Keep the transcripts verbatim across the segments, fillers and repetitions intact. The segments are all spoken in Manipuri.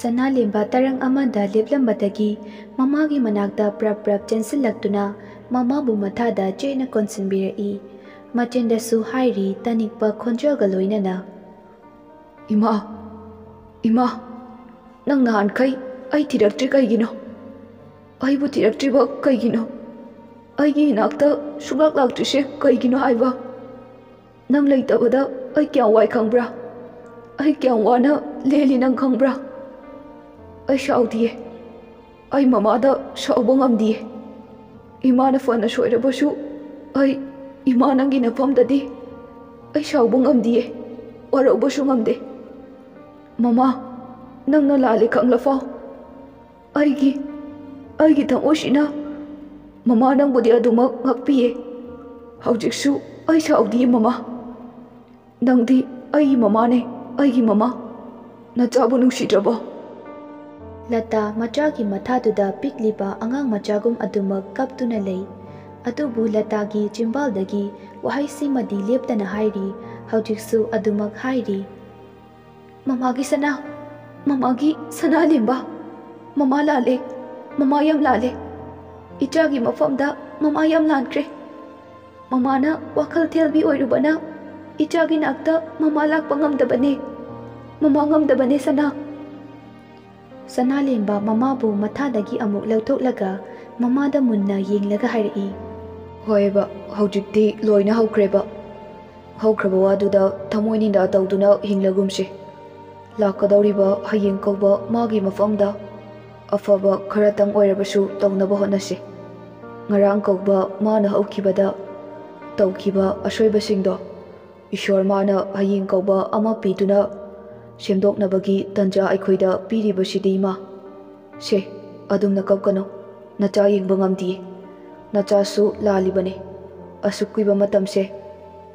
ꯁꯅꯥꯂꯦꯝꯕ ꯇꯔꯪ ꯑꯃꯗ ꯂꯦꯞꯂꯝꯕꯗꯒꯤ ꯃꯃꯥꯒꯤ ꯃꯅꯥꯛꯇ ꯄ꯭ꯔꯞ ꯄ꯭ꯔꯞ ꯆꯦꯟꯁꯤꯜꯂꯛꯇꯨꯅ ꯃꯃꯥꯕꯨ ꯃꯊꯥꯗ ꯆꯦꯠꯅ ꯀꯣꯟꯁꯤꯟꯕꯤꯔꯛꯏ꯫ ꯃꯆꯤꯟꯗꯁꯨ ꯍꯥꯏꯔꯤ, ꯇꯥꯅꯤꯡꯕ ꯈꯣꯟꯖꯦꯜꯒ ꯂꯣꯏꯅꯅ, "ꯏꯃꯥ, ꯏꯃꯥ, ꯅꯪ ꯅꯍꯥꯟꯈꯩ ꯑꯩ ꯊꯤꯔꯛꯇ꯭ꯔꯤ ꯀꯩꯒꯤꯅꯣ? ꯑꯩꯕꯨ ꯊꯤꯔꯛꯇ꯭ꯔꯤꯕ ꯀꯩꯒꯤꯅꯣ? ꯑꯩꯒꯤ ꯏꯅꯥꯛꯇ ꯁꯨꯡꯂꯥꯛ ꯂꯥꯛꯇ꯭ꯔꯤꯁꯦ ꯀꯩꯒꯤꯅꯣ ꯍꯥꯏꯕ? ꯅꯪ ꯂꯩꯇꯕꯗ ꯑꯩ ꯀꯌꯥꯝ ꯋꯥꯏ ꯈꯪꯕ꯭ꯔꯥ? ꯑꯩ ꯀꯌꯥꯝ ꯋꯥꯅ ꯂꯦꯜꯂꯤ ꯅꯪ ꯈꯪꯕ꯭ꯔꯥ? ꯑꯩ ꯁꯥꯎꯗꯤꯌꯦ꯫ ꯑꯩ ꯃꯃꯥꯗ ꯁꯥꯎꯕ ꯉꯝꯗꯤꯌꯦ꯫ ꯏꯃꯥꯅ ꯐꯅ ꯁꯣꯏꯔꯕꯁꯨ ꯑꯩ, ꯏꯃꯥ ꯅꯪꯒꯤ ꯅꯐꯝꯗꯗꯤ ꯑꯩ ꯁꯥꯎꯕ ꯉꯝꯗꯤꯌꯦ, ꯋꯥꯔꯧꯕꯁꯨ ꯉꯝꯗꯦ꯫ ꯃꯃꯥ, ꯅꯪꯅ ꯂꯥꯜꯂꯦ ꯈꯪꯂꯐꯥꯎ ꯑꯩꯒꯤ, ꯑꯩꯒꯤ ꯊꯃꯣꯏꯁꯤꯅ ꯃꯃꯥ ꯅꯪꯕꯨꯗꯤ ꯑꯗꯨꯃꯛ ꯉꯥꯛꯄꯤꯌꯦ꯫ ꯍꯧꯖꯤꯛꯁꯨ ꯑꯩ ꯁꯥꯎꯗꯤꯌꯦ ꯃꯃꯥ꯫ ꯅꯪꯗꯤ ꯑꯩꯒꯤ ꯃꯃꯥꯅꯦ, ꯑꯩꯒꯤ ꯃꯃꯥ꯫ ꯅꯆꯥꯕꯨ ꯅꯨꯡꯁꯤꯗ꯭ꯔꯕꯣ?" ꯂꯇꯥ ꯃꯆꯥꯒꯤ ꯃꯊꯥꯗꯨꯗ ꯄꯤꯛꯂꯤꯕ ꯑꯉꯥꯡ ꯃꯆꯥꯒꯨꯝ ꯑꯗꯨꯃꯛ ꯀꯞꯇꯨꯅ ꯂꯩ꯫ ꯑꯗꯨꯕꯨ ꯂꯇꯥꯒꯤ ꯆꯤꯝꯕꯥꯜꯗꯒꯤ ꯋꯥꯍꯩꯁꯤꯃꯗꯤ ꯂꯦꯞꯇꯅ ꯍꯥꯏꯔꯤ, ꯍꯧꯖꯤꯛꯁꯨ ꯑꯗꯨꯃꯛ ꯍꯥꯏꯔꯤ꯫ "ꯃꯃꯥꯒꯤ ꯁꯅꯥ, ꯃꯃꯥꯒꯤ ꯁꯅꯥ ꯂꯦꯝꯕ, ꯃꯃꯥ ꯂꯥꯜꯂꯦ, ꯃꯃꯥ ꯌꯥꯝ ꯂꯥꯜꯂꯦ꯫ ꯏꯆꯥꯒꯤ ꯃꯐꯝꯗ ꯃꯃꯥ ꯌꯥꯝ ꯂꯥꯟꯈ꯭ꯔꯦ꯫ ꯃꯃꯥꯅ ꯋꯥꯈꯜ ꯊꯦꯜꯕꯤ ꯑꯣꯏꯔꯨꯕꯅ ꯏꯆꯥꯒꯤ ꯅꯥꯛꯇ ꯃꯃꯥ ꯂꯥꯛꯄ ꯉꯝꯗꯕꯅꯦ꯫ ꯃꯃꯥ ꯉꯝꯗꯕꯅꯦ ꯁꯅꯥ꯫" ꯁꯅꯥꯂꯦꯝꯕ ꯃꯃꯥꯕꯨ ꯃꯊꯥꯗꯒꯤ ꯑꯃꯨꯛ ꯂꯧꯊꯣꯛꯂꯒ ꯃꯃꯥꯗ ꯃꯨꯟꯅ ꯌꯦꯡꯂꯒ ꯍꯥꯏꯔꯛꯏ꯫ "ꯍꯣꯏꯕ, ꯍꯧꯖꯤꯛꯇꯤ ꯂꯣꯏꯅ ꯍꯧꯈ꯭ꯔꯦꯕ꯫ ꯍꯧꯈ꯭ꯔꯕ ꯋꯥꯗꯨꯗ ꯊꯃꯣꯏ ꯅꯤꯡꯗ ꯇꯧꯗꯨꯅ ꯍꯤꯡꯂꯒꯨꯝꯁꯤ꯫ ꯂꯥꯛꯀꯗꯧꯔꯤꯕ ꯍꯌꯦꯡ ꯀꯧꯕ ꯃꯥꯒꯤ ꯃꯐꯝꯗ ꯑꯐꯕ ꯈꯔꯇꯪ ꯑꯣꯏꯔꯕꯁꯨ ꯇꯧꯅꯕ ꯍꯣꯠꯅꯁꯤ꯫ ꯉꯔꯥꯡ ꯀꯧꯕ ꯃꯥꯅ ꯍꯧꯈꯤꯕꯗ ꯇꯧꯈꯤꯕ ꯑꯁꯣꯏꯕꯁꯤꯡꯗꯣ ꯏꯁꯣꯔ ꯃꯥꯅ ꯍꯌꯦꯡ ꯀꯧꯕ ꯑꯃ ꯄꯤꯗꯨꯅ ꯁꯦꯝꯗꯣꯛꯅꯕꯒꯤ ꯇꯟꯖꯥ ꯑꯩꯈꯣꯏꯗ ꯄꯤꯔꯤꯕꯁꯤꯗꯤ, ꯏꯃꯥ꯫ ꯁꯦ, ꯑꯗꯨꯝꯅ ꯀꯞꯀꯅꯨ꯫ ꯅꯆꯥ ꯌꯦꯡꯕ ꯉꯝꯗꯤꯌꯦ꯫ ꯅꯆꯥꯁꯨ ꯂꯥꯜꯂꯤꯕꯅꯦ꯫ ꯑꯁꯨꯛ ꯀꯨꯏꯕ ꯃꯇꯝꯁꯦ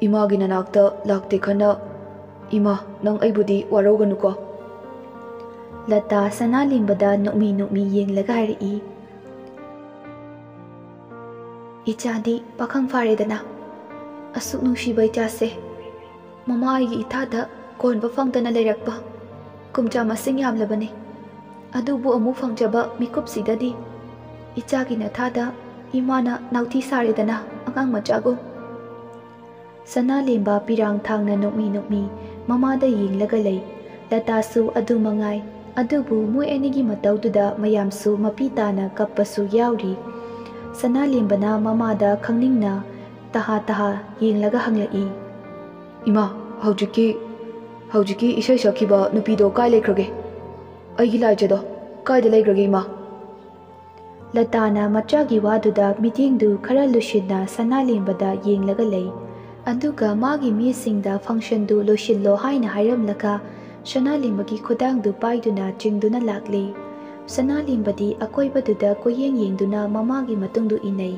ꯏꯃꯥꯒꯤ ꯅꯅꯥꯛꯇ ꯂꯥꯛꯇꯦ ꯈꯟꯅ꯫ ꯏꯃꯥ, ꯅꯪ ꯑꯩꯕꯨꯗꯤ ꯋꯥꯔꯧꯒꯅꯨꯀꯣ꯫" ꯂꯇꯥ ꯁꯅꯥꯂꯦꯝꯕꯗ ꯅꯣꯛꯃꯤ ꯅꯣꯛꯃꯤ ꯌꯦꯡꯂꯒ ꯍꯥꯏꯔꯛꯏ꯫ "ꯏꯆꯥꯗꯤ ꯄꯥꯈꯪ ꯐꯥꯔꯦꯗꯅ꯫ ꯑꯁꯨꯛ ꯅꯨꯡꯁꯤꯕ ꯏꯆꯥꯁꯦ ꯃꯃꯥ ꯑꯩꯒꯤ ꯏꯊꯥꯗ ꯀꯣꯟꯕ ꯐꯪꯗꯅ ꯂꯩꯔꯛꯄ ꯀꯨꯝꯖꯥ ꯃꯁꯤꯡ ꯌꯥꯝꯂꯕꯅꯤ꯫ ꯑꯗꯨꯕꯨ ꯑꯃꯨꯛ ꯐꯪꯖꯕ ꯃꯤꯀꯨꯞꯁꯤꯗꯗꯤ ꯏꯆꯥꯒꯤ ꯅꯊꯥꯗ ꯏꯃꯥꯅ ꯅꯥꯎꯊꯤ ꯁꯥꯔꯦꯗꯅ, ꯑꯉꯥꯡ ꯃꯆꯥꯒꯨꯝ꯫ ꯁꯅꯥꯂꯦꯝꯕ ꯄꯤꯔꯥꯡ ꯊꯥꯡꯅ ꯅꯣꯛꯃꯤ ꯅꯣꯛꯃꯤ ꯃꯃꯥꯗ ꯌꯦꯡꯂꯒ ꯂꯩ꯫ ꯂꯇꯥꯁꯨ ꯑꯗꯨ ꯃꯉꯥꯏ꯫ ꯑꯗꯨꯕꯨ ꯃꯣꯏ ꯑꯅꯤꯒꯤ ꯃꯇꯧꯗꯨꯗ ꯃꯌꯥꯝꯁꯨ ꯃꯄꯤ ꯇꯥꯅ ꯀꯞꯄꯁꯨ ꯌꯥꯎꯔꯤ꯫ ꯁꯅꯥꯂꯦꯝꯕꯅ ꯃꯃꯥꯗ ꯈꯪꯅꯤꯡꯅ ꯇꯍꯥ ꯇꯍꯥ ꯌꯦꯡꯂꯒ ꯍꯪꯂꯛꯏ, "ꯏꯃꯥ, ꯍꯧꯖꯤꯛꯀꯤ, ꯍꯧꯖꯤꯛꯀꯤ ꯏꯁꯩ ꯁꯛꯈꯤꯕ ꯅꯨꯄꯤꯗꯣ ꯀꯥꯏ ꯂꯩꯈ꯭ꯔꯒꯦ? ꯑꯩꯒꯤ ꯂꯥꯏꯖꯗꯣ ꯀꯥꯏꯗ ꯂꯩꯈ꯭ꯔꯒꯦ, ꯏꯃꯥ?" ꯂꯇꯥꯅ ꯃꯆꯥꯒꯤ ꯋꯥꯗꯨꯗ ꯃꯤꯠꯌꯦꯡꯗꯨ ꯈꯔ ꯂꯨꯁꯤꯟꯅ ꯁꯅꯥꯂꯦꯝꯕꯗ ꯌꯦꯡꯂꯒ ꯂꯩ꯫ ꯑꯗꯨꯒ ꯃꯥꯒꯤ ꯃꯤꯁꯤꯡꯗ ꯐꯪꯁꯟꯗꯨ ꯂꯣꯏꯁꯤꯜꯂꯣ ꯍꯥꯏꯅ ꯍꯥꯏꯔꯝꯂꯒ ꯁꯅꯥꯂꯦꯝꯕꯒꯤ ꯈꯨꯗꯥꯡꯗꯨ ꯄꯥꯏꯗꯨꯅ ꯆꯤꯡꯗꯨꯅ ꯂꯥꯛꯂꯤ꯫ ꯁꯅꯥꯂꯦꯝꯕꯗꯤ ꯑꯀꯣꯏꯕꯗꯨꯗ ꯀꯣꯏꯌꯦꯡ ꯌꯦꯡꯗꯨꯅ ꯃꯃꯥꯒꯤ ꯃꯇꯨꯡꯗꯨ ꯏꯟꯅꯩ꯫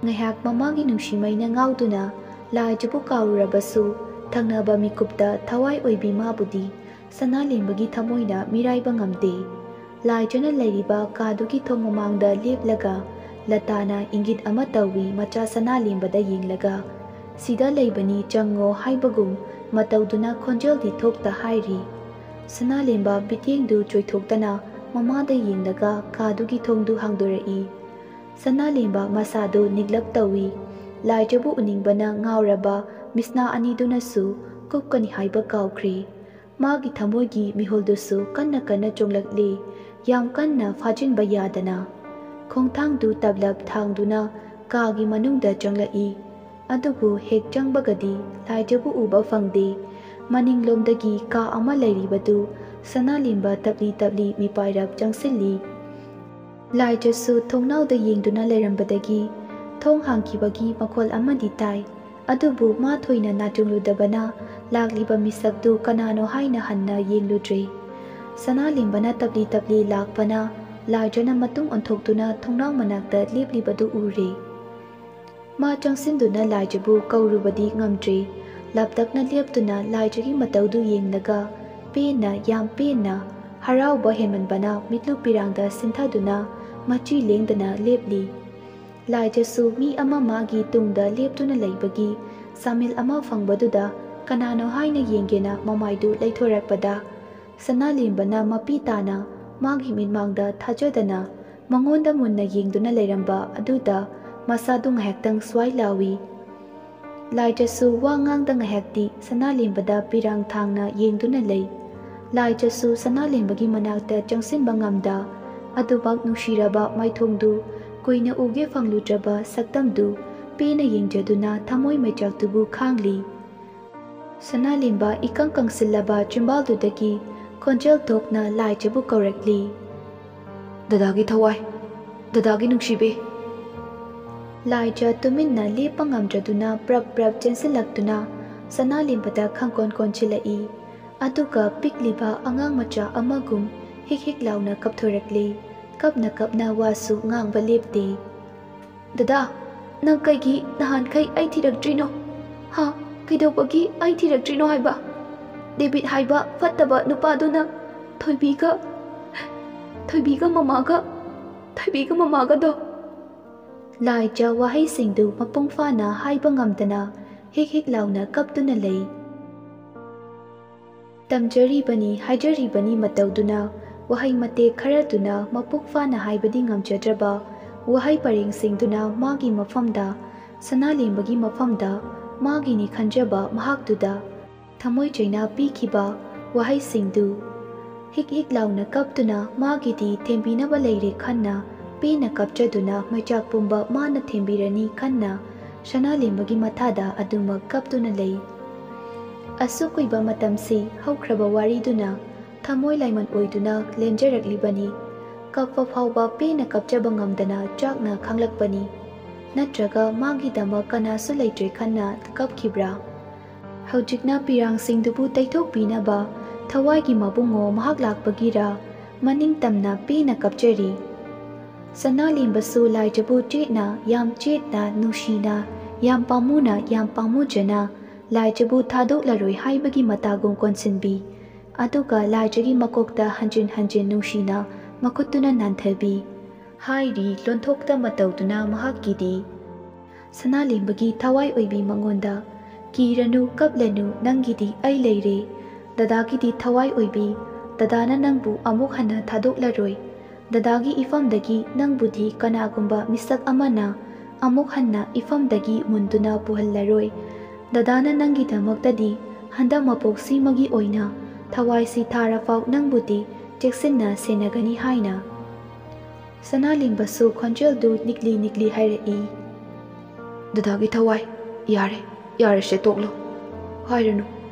ꯉꯥꯏꯍꯥꯛ ꯃꯃꯥꯒꯤ ꯅꯨꯡꯁꯤꯃꯩꯅ ꯉꯥꯎꯗꯨꯅ ꯂꯥꯏꯖꯕꯨ ꯀꯥꯎꯔꯨꯔꯕꯁꯨ, ꯊꯪꯅꯕ ꯃꯤꯀꯨꯞꯇ ꯊꯋꯥꯏ ꯑꯣꯏꯕꯤ ꯃꯥꯕꯨꯗꯤ ꯁꯅꯥꯂꯦꯝꯕꯒꯤ ꯊꯃꯣꯏꯅ ꯃꯤꯔꯥꯏꯕ ꯉꯝꯗꯦ꯫ ꯂꯥꯏꯖꯅ ꯂꯩꯔꯤꯕ ꯀꯥꯗꯨꯒꯤ ꯊꯣꯡ ꯃꯃꯥꯡꯗ ꯂꯦꯞꯂꯒ ꯂꯇꯥꯅ ꯏꯪꯒꯤꯠ ꯑꯃ ꯇꯧꯏ, ꯃꯆꯥ ꯁꯅꯥꯂꯦꯝꯕꯗ ꯌꯦꯡꯂꯒ, "ꯁꯤꯗ ꯂꯩꯕꯅꯤ, ꯆꯪꯉꯣ" ꯍꯥꯏꯕꯒꯨꯝ ꯃꯇꯧꯗꯨꯅ ꯈꯣꯟꯖꯦꯜꯗꯤ ꯊꯣꯛꯇ ꯍꯥꯏꯔꯤ꯫ ꯁꯅꯥꯂꯦꯝꯕ ꯃꯤꯠꯌꯦꯡꯗꯨ ꯆꯣꯏꯊꯣꯛꯇꯅ ꯃꯃꯥꯗ ꯌꯦꯡꯂꯒ ꯀꯥꯗꯨꯒꯤ ꯊꯣꯡꯗꯨ ꯍꯥꯡꯗꯣꯔꯛꯏ꯫ ꯁꯅꯥꯂꯦꯝꯕ ꯃꯁꯥꯗꯨ ꯅꯤꯛꯂꯞ ꯇꯧꯏ꯫ ꯂꯥꯏꯖꯕꯨ ꯎꯅꯤꯡꯕꯅ ꯉꯥꯎꯔꯕ ꯃꯤꯁꯅꯥ ꯑꯅꯤꯗꯨꯅꯁꯨ ꯀꯨꯞꯀꯅꯤ ꯍꯥꯏꯕ ꯀꯥꯎꯈ꯭ꯔꯤ꯫ ꯃꯥꯒꯤ ꯊꯃꯣꯏꯒꯤ ꯃꯤꯍꯨꯜꯗꯨꯁꯨ ꯀꯟꯅ ꯀꯟꯅ ꯆꯣꯡꯂꯛꯂꯤ, ꯌꯥꯝ ꯀꯟꯅ ꯐꯥꯖꯤꯟꯕ ꯌꯥꯗꯅ꯫ ꯈꯣꯡꯊꯥꯡꯗꯨ ꯇꯞꯂꯞ ꯊꯥꯡꯗꯨꯅ ꯀꯥꯒꯤ ꯃꯅꯨꯡꯗ ꯆꯪꯂꯛꯏ꯫ ꯑꯗꯨꯕꯨ ꯍꯦꯛ ꯆꯪꯕꯒꯗꯤ ꯂꯥꯏꯖꯕꯨ ꯎꯕ ꯐꯪꯗꯦ꯫ ꯃꯅꯤꯡꯂꯣꯝꯗꯒꯤ ꯀꯥ ꯑꯃ ꯂꯩꯔꯤꯕꯗꯨ ꯁꯅꯥꯂꯦꯝꯕ ꯇꯞꯂꯤ ꯇꯞꯂꯤ ꯃꯤꯄꯥꯏꯔꯞ ꯆꯪꯁꯤꯜꯂꯤ꯫ ꯂꯥꯏꯖꯁꯨ ꯊꯣꯡꯅꯥꯎꯗ ꯌꯦꯡꯗꯨꯅ ꯂꯩꯔꯝꯕꯗꯒꯤ ꯊꯣꯡ ꯍꯥꯡꯈꯤꯕꯒꯤ ꯃꯈꯣꯜ ꯑꯃꯗꯤ ꯇꯥꯏ꯫ ꯑꯗꯨꯕꯨ ꯃꯥ ꯊꯣꯏꯅ ꯅꯥꯆꯨꯡꯂꯨꯗꯕꯅ ꯂꯥꯛꯂꯤꯕ ꯃꯤꯁꯛꯇꯨ ꯀꯅꯥꯅꯣ ꯍꯥꯏꯅ ꯍꯟꯅ ꯌꯦꯡꯂꯨꯗ꯭ꯔꯦ꯫ ꯁꯅꯥꯂꯦꯝꯕꯅ ꯇꯞꯂꯤ ꯇꯞꯂꯤ ꯂꯥꯛꯄꯅ ꯂꯥꯏꯖꯅ ꯃꯇꯨꯡ ꯑꯣꯟꯊꯣꯛꯇꯨꯅ ꯊꯣꯡꯅꯥꯎ ꯃꯅꯥꯛꯇ ꯂꯦꯞꯂꯤꯕꯗꯨ ꯎꯔꯦ꯫ ꯃꯥ ꯆꯪꯁꯤꯟꯗꯨꯅ ꯂꯥꯏꯖꯕꯨ ꯀꯧꯔꯨꯕꯗꯤ ꯉꯝꯗ꯭ꯔꯦ꯫ ꯂꯥꯞꯇꯛꯅ ꯂꯦꯞꯇꯨꯅ ꯂꯥꯏꯖꯒꯤ ꯃꯇꯧꯗꯨ ꯌꯦꯡꯂꯒ ꯄꯦꯟꯅ, ꯌꯥꯝ ꯄꯦꯟꯅ, ꯍꯔꯥꯎꯕ ꯍꯦꯟꯃꯟꯕꯅ ꯃꯤꯠꯂꯨ ꯄꯤꯔꯥꯡꯗ ꯁꯤꯟꯊꯗꯨꯅ ꯃꯆꯤ ꯂꯦꯡꯗꯅ ꯂꯦꯞꯂꯤ꯫ ꯂꯥꯏꯖꯁꯨ ꯃꯤ ꯑꯃ ꯃꯥꯒꯤ ꯇꯨꯡꯗ ꯂꯦꯞꯇꯨꯅ ꯂꯩꯕꯒꯤ ꯁꯥꯃꯤꯜ ꯑꯃ ꯐꯪꯕꯗꯨꯗ ꯀꯅꯥꯅꯣ ꯍꯥꯏꯅ ꯌꯦꯡꯒꯦꯅ ꯃꯃꯥꯏꯗꯨ ꯂꯩꯊꯣꯔꯛꯄꯗ, ꯁꯅꯥꯂꯦꯝꯕꯅ ꯃꯄꯤ ꯇꯥꯅ ꯃꯥꯒꯤ ꯃꯤꯠꯃꯥꯡꯗ ꯊꯥꯖꯗꯅ ꯃꯉꯣꯟꯗ ꯃꯨꯟꯅ ꯌꯦꯡꯗꯨꯅ ꯂꯩꯔꯝꯕ ꯑꯗꯨꯗ ꯃꯁꯥꯗꯨ ꯉꯥꯏꯍꯥꯛꯇꯪ ꯁ꯭ꯋꯥꯏ ꯂꯥꯎꯏ꯫ ꯂꯥꯏꯖꯁꯨ ꯋꯥ ꯉꯥꯡꯗ ꯉꯥꯏꯍꯥꯛꯇꯤ ꯁꯅꯥꯂꯦꯝꯕꯗ ꯄꯤꯔꯥꯡ ꯊꯥꯡꯅ ꯌꯦꯡꯗꯨꯅ ꯂꯩ꯫ ꯂꯥꯏꯖꯁꯨ ꯁꯅꯥꯂꯦꯝꯕꯒꯤ ꯃꯅꯥꯛꯇ ꯆꯪꯁꯤꯟꯕ ꯉꯝꯗ, ꯑꯗꯨꯃꯛ ꯅꯨꯡꯁꯤꯔꯕ ꯃꯥꯏꯊꯣꯡꯗꯨ ꯀꯨꯏꯅ ꯎꯒꯦ ꯐꯪꯂꯨꯗ꯭ꯔꯕ ꯁꯛꯇꯝꯗꯨ ꯄꯦꯟꯅ ꯌꯦꯡꯖꯗꯨꯅ ꯊꯃꯣꯏ ꯃꯩꯆꯥꯛꯇꯨꯕꯨ ꯈꯥꯡꯂꯤ꯫ ꯁꯅꯥꯂꯦꯝꯕ ꯏꯀꯪ ꯀꯪꯁꯤꯜꯂꯕ ꯆꯤꯝꯕꯥꯜꯗꯨꯗꯒꯤ ꯈꯣꯟꯖꯦꯜ ꯊꯣꯛꯅ ꯂꯥꯏꯖꯕꯨ ꯀꯧꯔꯛꯂꯤ꯫ "ꯗꯗꯥꯒꯤ ꯊꯋꯥꯏ, ꯗꯗꯥꯒꯤ ꯅꯨꯡꯁꯤꯕꯤ!" ꯂꯥꯏꯖ ꯇꯨꯃꯤꯟꯅ ꯂꯦꯞꯄ ꯉꯝꯗ꯭ꯔꯗꯨꯅ ꯄ꯭ꯔꯞ ꯄ꯭ꯔꯞ ꯆꯦꯟꯁꯤꯜꯂꯛꯇꯨꯅ ꯁꯅꯥꯂꯦꯝꯕꯗ ꯈꯪꯀꯣꯟ ꯀꯣꯟꯁꯤꯜꯂꯛꯏ꯫ ꯑꯗꯨꯒ ꯄꯤꯛꯂꯤꯕ ꯑꯉꯥꯡ ꯃꯆꯥ ꯑꯃꯒꯨꯝ ꯍꯤꯛ ꯍꯤꯛ ꯂꯥꯎꯅ ꯀꯞꯊꯣꯔꯛꯂꯤ꯫ ꯀꯞꯅ ꯀꯞꯅ ꯋꯥꯁꯨ ꯉꯥꯡꯕ ꯂꯦꯞꯇꯦ꯫ "ꯗꯗꯥ, ꯅꯪ ꯀꯩꯒꯤ ꯅꯍꯥꯟꯈꯩ ꯑꯩ ꯊꯤꯔꯛꯇ꯭ꯔꯤꯅꯣ? ꯍꯥ? ꯀꯩꯗꯧꯕꯒꯤ ꯑꯩ ꯊꯤꯔꯛꯇ꯭ꯔꯤꯅꯣ ꯍꯥꯏꯕ? ꯗꯦꯕꯤꯠ ꯍꯥꯏꯕ ꯐꯠꯇꯕ ꯅꯨꯄꯥꯗꯨꯅ ꯊꯣꯏꯕꯤꯒ, ꯊꯣꯏꯕꯤꯒ ꯃꯃꯥꯒ, ꯊꯣꯏꯕꯤꯒ ꯃꯃꯥꯒꯗꯣ?" ꯂꯥꯏꯖ ꯋꯥꯍꯩꯁꯤꯡꯗꯨ ꯃꯄꯨꯡ ꯐꯥꯅ ꯍꯥꯏꯕ ꯉꯝꯗꯅ ꯍꯤꯛ ꯍꯤꯛ ꯂꯥꯎꯅ ꯀꯞꯇꯨꯅ ꯂꯩ꯫ ꯇꯝꯖꯔꯤꯕꯅꯤ, ꯍꯥꯏꯖꯔꯤꯕꯅꯤ ꯃꯇꯧꯗꯨꯅ ꯋꯥꯍꯩ ꯃꯇꯦꯛ ꯈꯔꯗꯨꯅ ꯃꯄꯨꯡ ꯐꯥꯅ ꯍꯥꯏꯕꯗꯤ ꯉꯝꯖꯗ꯭ꯔꯕ ꯋꯥꯍꯩ ꯄꯔꯦꯡꯁꯤꯡꯗꯨꯅ ꯃꯥꯒꯤ ꯃꯐꯝꯗ, ꯁꯅꯥꯂꯦꯝꯕꯒꯤ ꯃꯐꯝꯗ ꯃꯥꯒꯤꯅꯤ ꯈꯟꯖꯕ ꯃꯍꯥꯛꯇꯨꯗ ꯊꯃꯣꯏ ꯆꯩꯅꯥ ꯄꯤꯈꯤꯕ ꯋꯥꯍꯩꯁꯤꯡꯗꯨ꯫ ꯍꯤꯛ ꯍꯤꯛ ꯂꯥꯎꯅ ꯀꯞꯇꯨꯅ ꯃꯥꯒꯤꯗꯤ ꯊꯦꯝꯕꯤꯅꯕ ꯂꯩꯔꯦ ꯈꯟꯅ ꯄꯦꯟꯅ ꯀꯞꯆꯗꯨꯅ ꯃꯩꯆꯥꯛ ꯄꯨꯝꯕ ꯃꯥꯅ ꯊꯦꯝꯕꯤꯔꯅꯤ ꯈꯟꯅ ꯁꯅꯥꯂꯦꯝꯕꯒꯤ ꯃꯊꯥꯗ ꯑꯗꯨꯃꯛ ꯀꯞꯇꯨꯅ ꯂꯩ꯫ ꯑꯁꯨꯛ ꯀꯨꯏꯕ ꯃꯇꯝꯁꯤ ꯍꯧꯈ꯭ꯔꯕ ꯋꯥꯔꯤꯗꯨꯅ ꯊꯃꯣꯏ ꯂꯥꯏꯃꯟ ꯑꯣꯏꯗꯨꯅ ꯂꯦꯟꯖꯔꯛꯂꯤꯕꯅꯤ꯫ ꯀꯞꯄ ꯐꯥꯎꯕ ꯄꯦꯟꯅ ꯀꯞꯆꯕ ꯉꯝꯗꯅ ꯆꯥꯛꯅ ꯈꯥꯡꯂꯛꯄꯅꯤ꯫ ꯅꯠꯇ꯭ꯔꯒ ꯃꯥꯒꯤꯗꯃꯛ ꯀꯅꯥꯁꯨ ꯂꯩꯇ꯭ꯔꯦ ꯈꯟꯅ ꯀꯞꯈꯤꯕ꯭ꯔꯥ? ꯍꯧꯖꯤꯛꯅ ꯄꯤꯔꯥꯡꯁꯤꯡꯗꯨꯕꯨ ꯇꯩꯊꯣꯛꯄꯤꯅꯕ ꯊꯋꯥꯏꯒꯤ ꯃꯕꯨꯡꯉꯣ ꯃꯍꯥꯛ ꯂꯥꯛꯄꯒꯤꯔ ꯃꯅꯤꯡ ꯇꯝꯅ ꯄꯦꯟꯅ ꯀꯞꯆꯔꯤ꯫ ꯁꯅꯥꯂꯦꯝꯕꯁꯨ ꯂꯥꯏꯖꯕꯨ ꯆꯦꯠꯅ, ꯌꯥꯝ ꯆꯦꯠꯅ, ꯅꯨꯡꯁꯤꯅ, ꯌꯥꯝ ꯄꯥꯝꯃꯨꯅ, ꯌꯥꯝ ꯄꯥꯝꯃꯨꯖꯅ ꯂꯥꯏꯖꯕꯨ ꯊꯥꯗꯣꯛꯂꯔꯣꯏ ꯍꯥꯏꯕꯒꯤ ꯃꯇꯥꯒꯨꯝ ꯀꯣꯟꯁꯤꯟꯕꯤ꯫ ꯑꯗꯨꯒ ꯂꯥꯏꯖꯒꯤ ꯃꯀꯣꯛꯇ ꯍꯟꯖꯤꯟ ꯍꯟꯖꯤꯟ ꯅꯨꯡꯁꯤꯅ ꯃꯈꯨꯠꯇꯨꯅ ꯅꯥꯟꯊꯕꯤ꯫ ꯍꯥꯏꯔꯤ ꯂꯣꯟꯊꯣꯛꯇ ꯃꯇꯧꯗꯨꯅ ꯃꯍꯥꯛꯀꯤꯗꯤ꯫ ꯁꯅꯥꯂꯦꯝꯕꯒꯤ ꯊꯋꯥꯏ ꯑꯣꯏꯕꯤ ꯃꯉꯣꯟꯗ, "ꯀꯤꯔꯅꯨ, ꯀꯞꯂꯅꯨ, ꯅꯪꯒꯤꯗꯤ ꯑꯩ ꯂꯩꯔꯦ꯫ ꯗꯗꯥꯒꯤꯗꯤ ꯊꯋꯥꯏ ꯑꯣꯏꯕꯤ, ꯗꯗꯥꯅ ꯅꯪꯕꯨ ꯑꯃꯨꯛ ꯍꯟꯅ ꯊꯥꯗꯣꯛꯂꯔꯣꯏ꯫ ꯗꯗꯥꯒꯤ ꯏꯐꯝꯗꯒꯤ ꯅꯪꯕꯨꯗꯤ ꯀꯅꯥꯒꯨꯝꯕ ꯃꯤꯁꯛ ꯑꯃꯅ ꯑꯃꯨꯛ ꯍꯟꯅ ꯏꯐꯝꯗꯒꯤ ꯃꯨꯟꯗꯨꯅ ꯄꯨꯍꯜꯂꯔꯣꯏ꯫ ꯗꯗꯥꯅ ꯅꯪꯒꯤꯗꯃꯛꯇꯗꯤ ꯍꯟꯗꯛ ꯃꯄꯣꯛꯁꯤꯃꯒꯤ ꯑꯣꯏꯅ ꯊꯋꯥꯏꯁꯤ ꯊꯥꯔꯐꯥꯎ ꯅꯪꯕꯨꯗꯤ ꯆꯦꯛꯁꯤꯟꯅ ꯁꯦꯟꯅꯒꯅꯤ ꯍꯥꯏꯅ꯫ ꯁꯅꯥꯂꯤꯝꯕꯁꯨ ꯈꯣꯟꯖꯦꯜꯗꯨ ꯅꯤꯛꯂꯤ ꯅꯤꯛꯂꯤ ꯍꯥꯏꯔꯛꯏ꯫ ꯗꯗꯥꯒꯤ ꯊꯋꯥꯏ, ꯌꯥꯔꯦ, ꯌꯥꯔꯦꯁꯦ, ꯇꯣꯛꯂꯣ꯫ ꯍꯥꯏꯔꯅꯨ,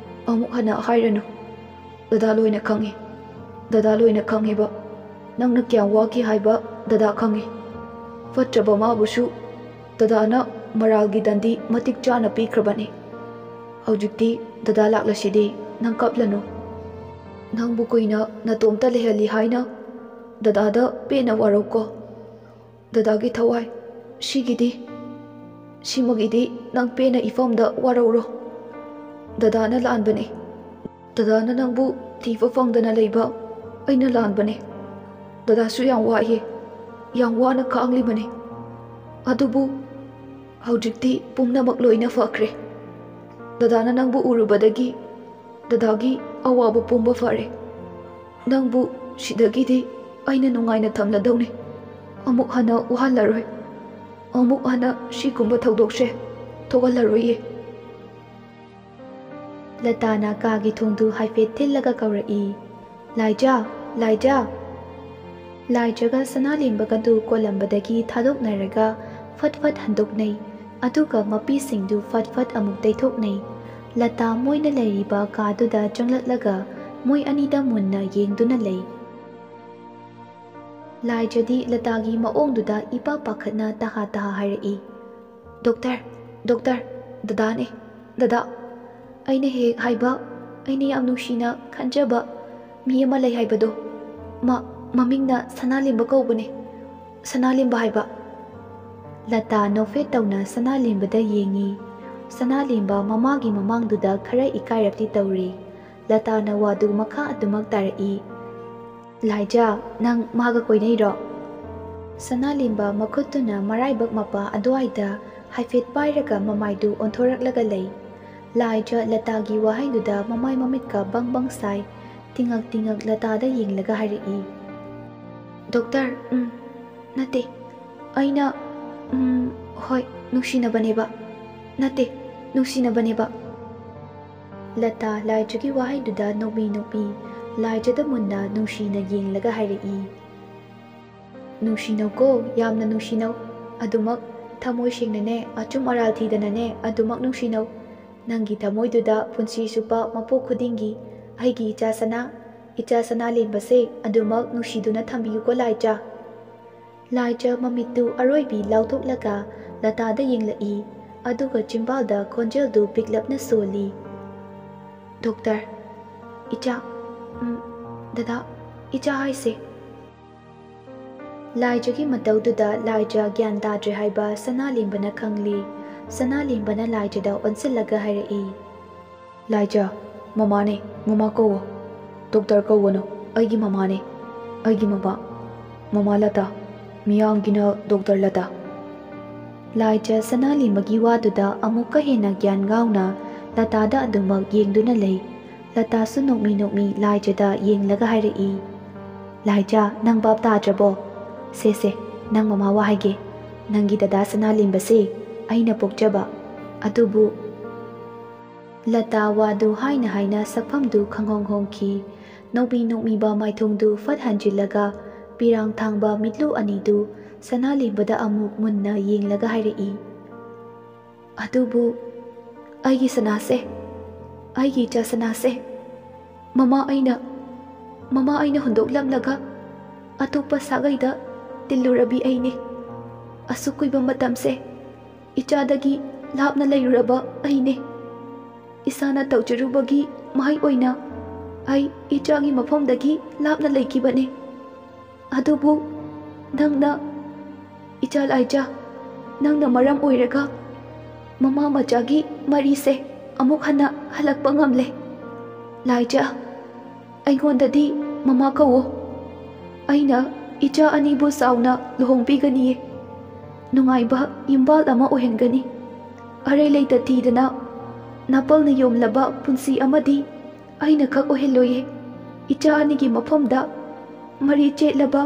ꯑꯃꯨꯛ ꯍꯟꯅ ꯍꯥꯏꯔꯅꯨ꯫ ꯗꯗꯥ ꯂꯣꯏꯅ ꯈꯪꯉꯤ꯫ ꯗꯗꯥ ꯂꯣꯏꯅ ꯈꯪꯉꯤꯕ꯫ ꯅꯪꯅ ꯀꯌꯥꯝ ꯋꯥꯈꯤ ꯍꯥꯏꯕ ꯗꯗꯥ ꯈꯪꯉꯤ꯫ ꯐꯠꯇ꯭ꯔꯕ ꯃꯥꯕꯨꯁꯨ ꯗꯗꯥꯅ ꯃꯔꯥꯜꯒꯤ ꯗꯟꯗꯤ ꯃꯇꯤꯛ ꯆꯥꯅ ꯄꯤꯈ꯭ꯔꯕꯅꯤ꯫ ꯍꯧꯖꯤꯛꯇꯤ ꯗꯗꯥ ꯂꯥꯛꯂꯁꯤꯗꯤ ꯅꯪ ꯀꯞꯂꯅꯨ꯫ ꯅꯪꯕꯨ ꯀꯨꯏꯅ ꯅꯇꯣꯝꯇ ꯂꯩꯍꯜꯂꯤ ꯍꯥꯏꯅ ꯗꯗꯥꯗ ꯄꯦꯟꯅ ꯋꯥꯔꯧꯀꯣ꯫ ꯗꯗꯥꯒꯤ ꯊꯋꯥꯏ, ꯁꯤꯒꯤꯗꯤ, ꯁꯤꯃꯒꯤꯗꯤ ꯅꯪ ꯄꯦꯟꯅ ꯏꯐꯝꯗ ꯋꯥꯔꯧꯔꯣ꯫ ꯗꯗꯥꯅ ꯂꯥꯟꯕꯅꯤ꯫ ꯗꯗꯥꯅ ꯅꯪꯕꯨ ꯊꯤꯕ ꯐꯪꯗꯅ ꯂꯩꯕ ꯑꯩꯅ ꯂꯥꯟꯕꯅꯤ꯫ ꯗꯗꯥꯁꯨ ꯌꯥꯝ ꯋꯥꯏꯌꯦ, ꯌꯥꯝ ꯋꯥꯅ ꯈꯥꯡꯂꯤꯕꯅꯤ꯫ ꯑꯗꯨꯕꯨ ꯍꯧꯖꯤꯛꯇꯤ ꯄꯨꯝꯅꯃꯛ ꯂꯣꯏꯅ ꯐꯈ꯭ꯔꯦ꯫ ꯗꯗꯥꯅ ꯅꯪꯕꯨ ꯎꯔꯨꯕꯗꯒꯤ ꯗꯗꯥꯒꯤ ꯑꯋꯥꯕ ꯄꯨꯝꯕ ꯐꯔꯦ꯫ ꯅꯪꯕꯨ ꯁꯤꯗꯒꯤꯗꯤ ꯑꯩꯅ ꯅꯨꯡꯉꯥꯏꯅ ꯊꯝꯂꯗꯧꯅꯤ꯫ ꯑꯃꯨꯛ ꯍꯟꯅ ꯋꯥꯍꯜꯂꯔꯣꯏ꯫ ꯑꯃꯨꯛ ꯍꯟꯅ ꯁꯤꯒꯨꯝꯕ ꯊꯧꯗꯣꯛꯁꯦ ꯊꯣꯛꯍꯜꯂꯔꯣꯏꯌꯦ꯫ ꯂꯇꯥꯅ ꯀꯥꯒꯤ ꯊꯣꯡꯗꯨ ꯍꯥꯏꯐꯦꯠ ꯊꯤꯜꯂꯒ ꯀꯧꯔꯛꯏ, "ꯂꯥꯏꯖꯥ, ꯂꯥꯏꯖꯥ!" ꯂꯥꯏꯖꯒ ꯁꯅꯥꯂꯦꯝꯕꯒꯗꯨ ꯀꯣꯜꯂꯝꯕꯗꯒꯤ ꯊꯥꯗꯣꯛꯅꯔꯒ ꯐꯠ ꯐꯠ ꯍꯟꯗꯣꯛꯅꯩ꯫ ꯑꯗꯨꯒ ꯃꯄꯤꯁꯤꯡꯗꯨ ꯐꯠ ꯐꯠ ꯑꯃꯨꯛ ꯇꯩꯊꯣꯛꯅꯩ꯫ ꯂꯇꯥ ꯃꯣꯏꯅ ꯂꯩꯔꯤꯕ ꯀꯥꯗꯨꯗ ꯆꯪꯂꯛꯂꯒ ꯃꯣꯏ ꯑꯅꯤꯗ ꯃꯨꯟꯅ ꯌꯦꯡꯗꯨꯅ ꯂꯩ꯫ ꯂꯥꯏꯖꯗꯤ ꯂꯇꯥꯒꯤ ꯃꯑꯣꯡꯗꯨꯗ ꯏꯄꯥ ꯄꯥꯈꯠꯅ ꯇꯍꯥ ꯇꯍꯥ ꯍꯥꯏꯔꯛꯏ, "ꯗꯣꯛꯇꯔ, ꯗꯣꯛꯇꯔ, ꯗꯗꯥꯅꯦ, ꯗꯗꯥ꯫ ꯑꯩꯅ ꯍꯦꯛ ꯍꯥꯏꯕ, ꯑꯩꯅ ꯌꯥꯝ ꯅꯨꯡꯁꯤꯅ ꯈꯟꯖꯕ ꯃꯤ ꯑꯃ ꯂꯩ ꯍꯥꯏꯕꯗꯣ꯫ ꯃ-, ꯃꯃꯤꯡꯅ ꯁꯅꯥꯂꯦꯝꯕ ꯀꯧꯕꯅꯦ꯫ ꯁꯅꯥꯂꯦꯝꯕ ꯍꯥꯏꯕ꯫" ꯂꯇꯥ ꯅꯣꯛꯐꯦꯠ ꯇꯧꯅ ꯁꯅꯥꯂꯦꯝꯕꯗ ꯌꯦꯡꯉꯤ꯫ ꯁꯅꯥꯂꯦꯝꯕ ꯃꯃꯥꯒꯤ ꯃꯃꯥꯡꯗꯨꯗ ꯈꯔ ꯏꯀꯥꯏꯔꯞꯇꯤ ꯇꯧꯔꯤ꯫ ꯂꯇꯥꯅ ꯋꯥꯗꯨ ꯃꯈꯥ ꯑꯗꯨꯃꯛ ꯇꯥꯔꯛꯏ, "ꯂꯥꯏꯖꯥ, ꯅꯪ ꯃꯥꯒ ꯀꯣꯏꯅꯩꯔꯣ?" ꯁꯅꯥꯂꯦꯝꯕ ꯃꯈꯨꯠꯇꯨꯅ ꯃꯔꯥꯏꯕꯛ ꯃꯄꯥ ꯑꯗꯨꯋꯥꯏꯗ ꯍꯥꯏꯐꯦꯠ ꯄꯥꯏꯔꯒ ꯃꯃꯥꯏꯗꯨ ꯑꯣꯟꯊꯣꯔꯛꯂꯒ ꯂꯩ꯫ ꯂꯥꯏꯖ ꯂꯇꯥꯒꯤ ꯋꯥꯍꯩꯗꯨꯗ ꯃꯃꯥꯏ ꯃꯃꯤꯠꯀ ꯕꯪ ꯕꯪ ꯁꯥꯏ꯫ ꯇꯤꯉꯛ ꯇꯤꯉꯛ ꯂꯇꯥꯗ ꯌꯦꯡꯂꯒ ꯍꯥꯏꯔꯛꯏ꯫ "ꯗꯣꯛꯇꯔ, ꯎꯝ, ꯅꯠꯇꯦ, ꯑꯩꯅ, ꯎꯝ, ꯍꯣꯏ, ꯅꯨꯡꯁꯤꯅꯕꯅꯦꯕ꯫ ꯅꯠꯇꯦ, ꯅꯨꯡꯁꯤꯅꯕꯅꯦꯕ꯫" ꯂꯇꯥ ꯂꯥꯏꯖꯒꯤ ꯋꯥꯍꯩꯗꯨꯗ ꯅꯣꯛꯃꯤ ꯅꯣꯛꯃꯤ ꯂꯥꯏꯖꯗ ꯃꯨꯟꯅ ꯅꯨꯡꯁꯤꯅ ꯌꯦꯡꯂꯒ ꯍꯥꯏꯔꯛꯏ꯫ "ꯅꯨꯡꯁꯤꯅꯧꯀꯣ, ꯌꯥꯝꯅ ꯅꯨꯡꯁꯤꯅꯧ꯫ ꯑꯗꯨꯃꯛ ꯊꯃꯣꯏ ꯁꯦꯡꯅꯅꯦ, ꯑꯆꯨꯝ ꯑꯔꯥꯜ ꯊꯤꯗꯅꯅꯦ, ꯑꯗꯨꯃꯛ ꯅꯨꯡꯁꯤꯅꯧ꯫ ꯅꯪꯒꯤ ꯊꯃꯣꯏꯗꯨꯗ ꯄꯨꯟꯁꯤ ꯆꯨꯞꯄ ꯃꯄꯣꯛ ꯈꯨꯗꯤꯡꯒꯤ ꯑꯩꯒꯤ ꯏꯆꯥ ꯁꯅꯥ, ꯏꯆꯥ ꯁꯅꯥ ꯂꯦꯝꯕꯁꯦ ꯑꯗꯨꯃꯛ ꯅꯨꯡꯁꯤꯗꯨꯅ ꯊꯝꯕꯤꯌꯨꯀꯣ ꯂꯥꯏꯖ꯫" ꯂꯥꯏꯖ ꯃꯃꯤꯠꯇꯨ ꯑꯔꯣꯏꯕꯤ ꯂꯥꯎꯊꯣꯛꯂꯒ ꯂꯇꯥꯗ ꯌꯦꯡꯂꯛꯏ, ꯑꯗꯨꯒ ꯆꯤꯝꯕꯥꯜꯗ ꯈꯣꯟꯖꯦꯜꯗꯨ ꯄꯤꯛꯂꯞꯅ ꯁꯣꯜꯂꯤ꯫ "ꯗꯣꯛꯇꯔ, ꯏꯆꯥ, ꯎꯝ, ꯗꯗꯥ, ꯏꯆꯥ ꯍꯥꯏꯁꯦ?" ꯂꯥꯏꯖꯒꯤ ꯃꯇꯧꯗꯨꯗ ꯂꯥꯏꯖ ꯒ꯭ꯌꯥꯟ ꯇꯥꯗ꯭ꯔꯦ ꯍꯥꯏꯕ ꯁꯅꯥꯂꯦꯝꯕꯅ ꯈꯪꯂꯤ꯫ ꯁꯅꯥꯂꯦꯝꯕꯅ ꯂꯥꯏꯖꯗ ꯑꯣꯟꯁꯤꯜꯂꯒ ꯍꯥꯏꯔꯛꯏ, "ꯂꯥꯏꯖ, ꯃꯃꯥꯅꯦ, ꯃꯃꯥ ꯀꯧꯋꯣ꯫ ꯗꯣꯛꯇꯔ ꯀꯧꯒꯅꯨ, ꯑꯩꯒꯤ ꯃꯃꯥꯅꯦ, ꯑꯩꯒꯤ ꯃꯃꯥ, ꯃꯃꯥ ꯂꯇꯥ, ꯃꯤꯌꯥꯝꯒꯤꯅ ꯗꯣꯛꯇꯔ ꯂꯇꯥ꯫" ꯂꯥꯏꯖ ꯁꯅꯥꯂꯦꯝꯕꯒꯤ ꯋꯥꯗꯨꯗ ꯑꯃꯨꯛꯀ ꯍꯦꯟꯅ ꯒ꯭ꯌꯥꯟ ꯉꯥꯎꯅ ꯂꯇꯥꯗ ꯑꯗꯨꯃꯛ ꯌꯦꯡꯗꯨꯅ ꯂꯩ꯫ ꯂꯇꯥꯁꯨ ꯅꯣꯛꯃꯤ ꯅꯣꯛꯃꯤ ꯂꯥꯏꯖꯗ ꯌꯦꯡꯂꯒ ꯍꯥꯏꯔꯛꯏ, "ꯂꯥꯏꯖ, ꯅꯪ ꯚꯥꯞ ꯇꯥꯗ꯭ꯔꯕꯣ? ꯁꯦ ꯁꯦ, ꯅꯪ ꯃꯃꯥ ꯋꯥ ꯍꯥꯏꯒꯦ꯫ ꯅꯪꯒꯤ ꯗꯗꯥ ꯁꯅꯥꯂꯦꯝꯕꯁꯦ ꯑꯩꯅ ꯄꯣꯛꯆꯕ꯫ ꯑꯗꯨꯕꯨ꯫" ꯂꯇꯥ ꯋꯥꯗꯨ ꯍꯥꯏꯅ ꯍꯥꯏꯅ ꯁꯛꯐꯝꯗꯨ ꯈꯪꯍꯣꯡ ꯍꯣꯡꯈꯤ꯫ ꯅꯣꯛꯃꯤ ꯅꯣꯛꯃꯤꯕ ꯃꯥꯏꯊꯣꯡꯗꯨ ꯐꯠ ꯍꯟꯖꯤꯜꯂꯒ ꯄꯤꯔꯥꯡ ꯊꯥꯡꯕ ꯃꯤꯠꯂꯨ ꯑꯅꯤꯗꯨ ꯁꯅꯥꯂꯦꯝꯕꯗ ꯑꯃꯨꯛ ꯃꯨꯟꯅ ꯌꯦꯡꯂꯒ ꯍꯥꯏꯔꯛꯏ, "ꯑꯗꯨꯕꯨ ꯑꯩꯒꯤ ꯁꯅꯥꯁꯦ, ꯑꯩꯒꯤ ꯏꯆꯥ ꯁꯅꯥꯁꯦ, ꯃꯃꯥ ꯑꯩꯅ, ꯃꯃꯥ ꯑꯩꯅ ꯍꯨꯟꯗꯣꯛꯂꯝꯂꯒ ꯑꯇꯣꯞꯄ ꯁꯥꯒꯩꯗ ꯇꯤꯜꯂꯨꯔꯕꯤ ꯑꯩꯅꯦ꯫ ꯑꯁꯨꯛ ꯀꯨꯏꯕ ꯃꯇꯝꯁꯦ ꯏꯆꯥꯗꯒꯤ ꯂꯥꯞꯅ ꯂꯩꯔꯨꯔꯕ ꯑꯩꯅꯦ꯫ ꯏꯁꯥꯅ ꯇꯧꯖꯔꯨꯕꯒꯤ ꯃꯍꯩ ꯑꯣꯏꯅ ꯑꯩ ꯏꯆꯥꯒꯤ ꯃꯐꯝꯗꯒꯤ ꯂꯥꯞꯅ ꯂꯩꯈꯤꯕꯅꯦ꯫ ꯑꯗꯨꯕꯨ ꯅꯪꯅ, ꯏꯆꯥ ꯂꯥꯏꯖ, ꯅꯪꯅ ꯃꯔꯝ ꯑꯣꯏꯔꯒ ꯃꯃꯥ ꯃꯆꯥꯒꯤ ꯃꯔꯤꯁꯦ ꯑꯃꯨꯛ ꯍꯟꯅ ꯍꯜꯂꯛꯄ ꯉꯝꯂꯦ꯫ ꯂꯥꯏꯖ, ꯑꯩꯉꯣꯟꯗꯗꯤ ꯃꯃꯥ ꯀꯧꯋꯣ꯫ ꯑꯩꯅ ꯏꯆꯥ ꯑꯅꯤꯕꯨ ꯆꯥꯎꯅ ꯂꯨꯍꯣꯡꯕꯤꯒꯅꯤꯌꯦ꯫ ꯅꯨꯡꯉꯥꯏꯕ ꯌꯨꯝꯕꯥꯜ ꯑꯃ ꯑꯣꯏꯍꯟꯒꯅꯤ꯫ ꯑꯔꯩ ꯂꯩꯇ ꯊꯤꯗꯅ ꯅꯥꯄꯜꯅ ꯌꯣꯝꯂꯕ ꯄꯨꯟꯁꯤ ꯑꯃꯗꯤ ꯑꯩꯅ ꯈꯛ ꯑꯣꯏꯍꯜꯂꯣꯏꯌꯦ꯫ "ꯏꯆꯥ ꯑꯅꯤꯒꯤ ꯃꯐꯝꯗ ꯃꯔꯤ ꯆꯦꯠꯂꯕ,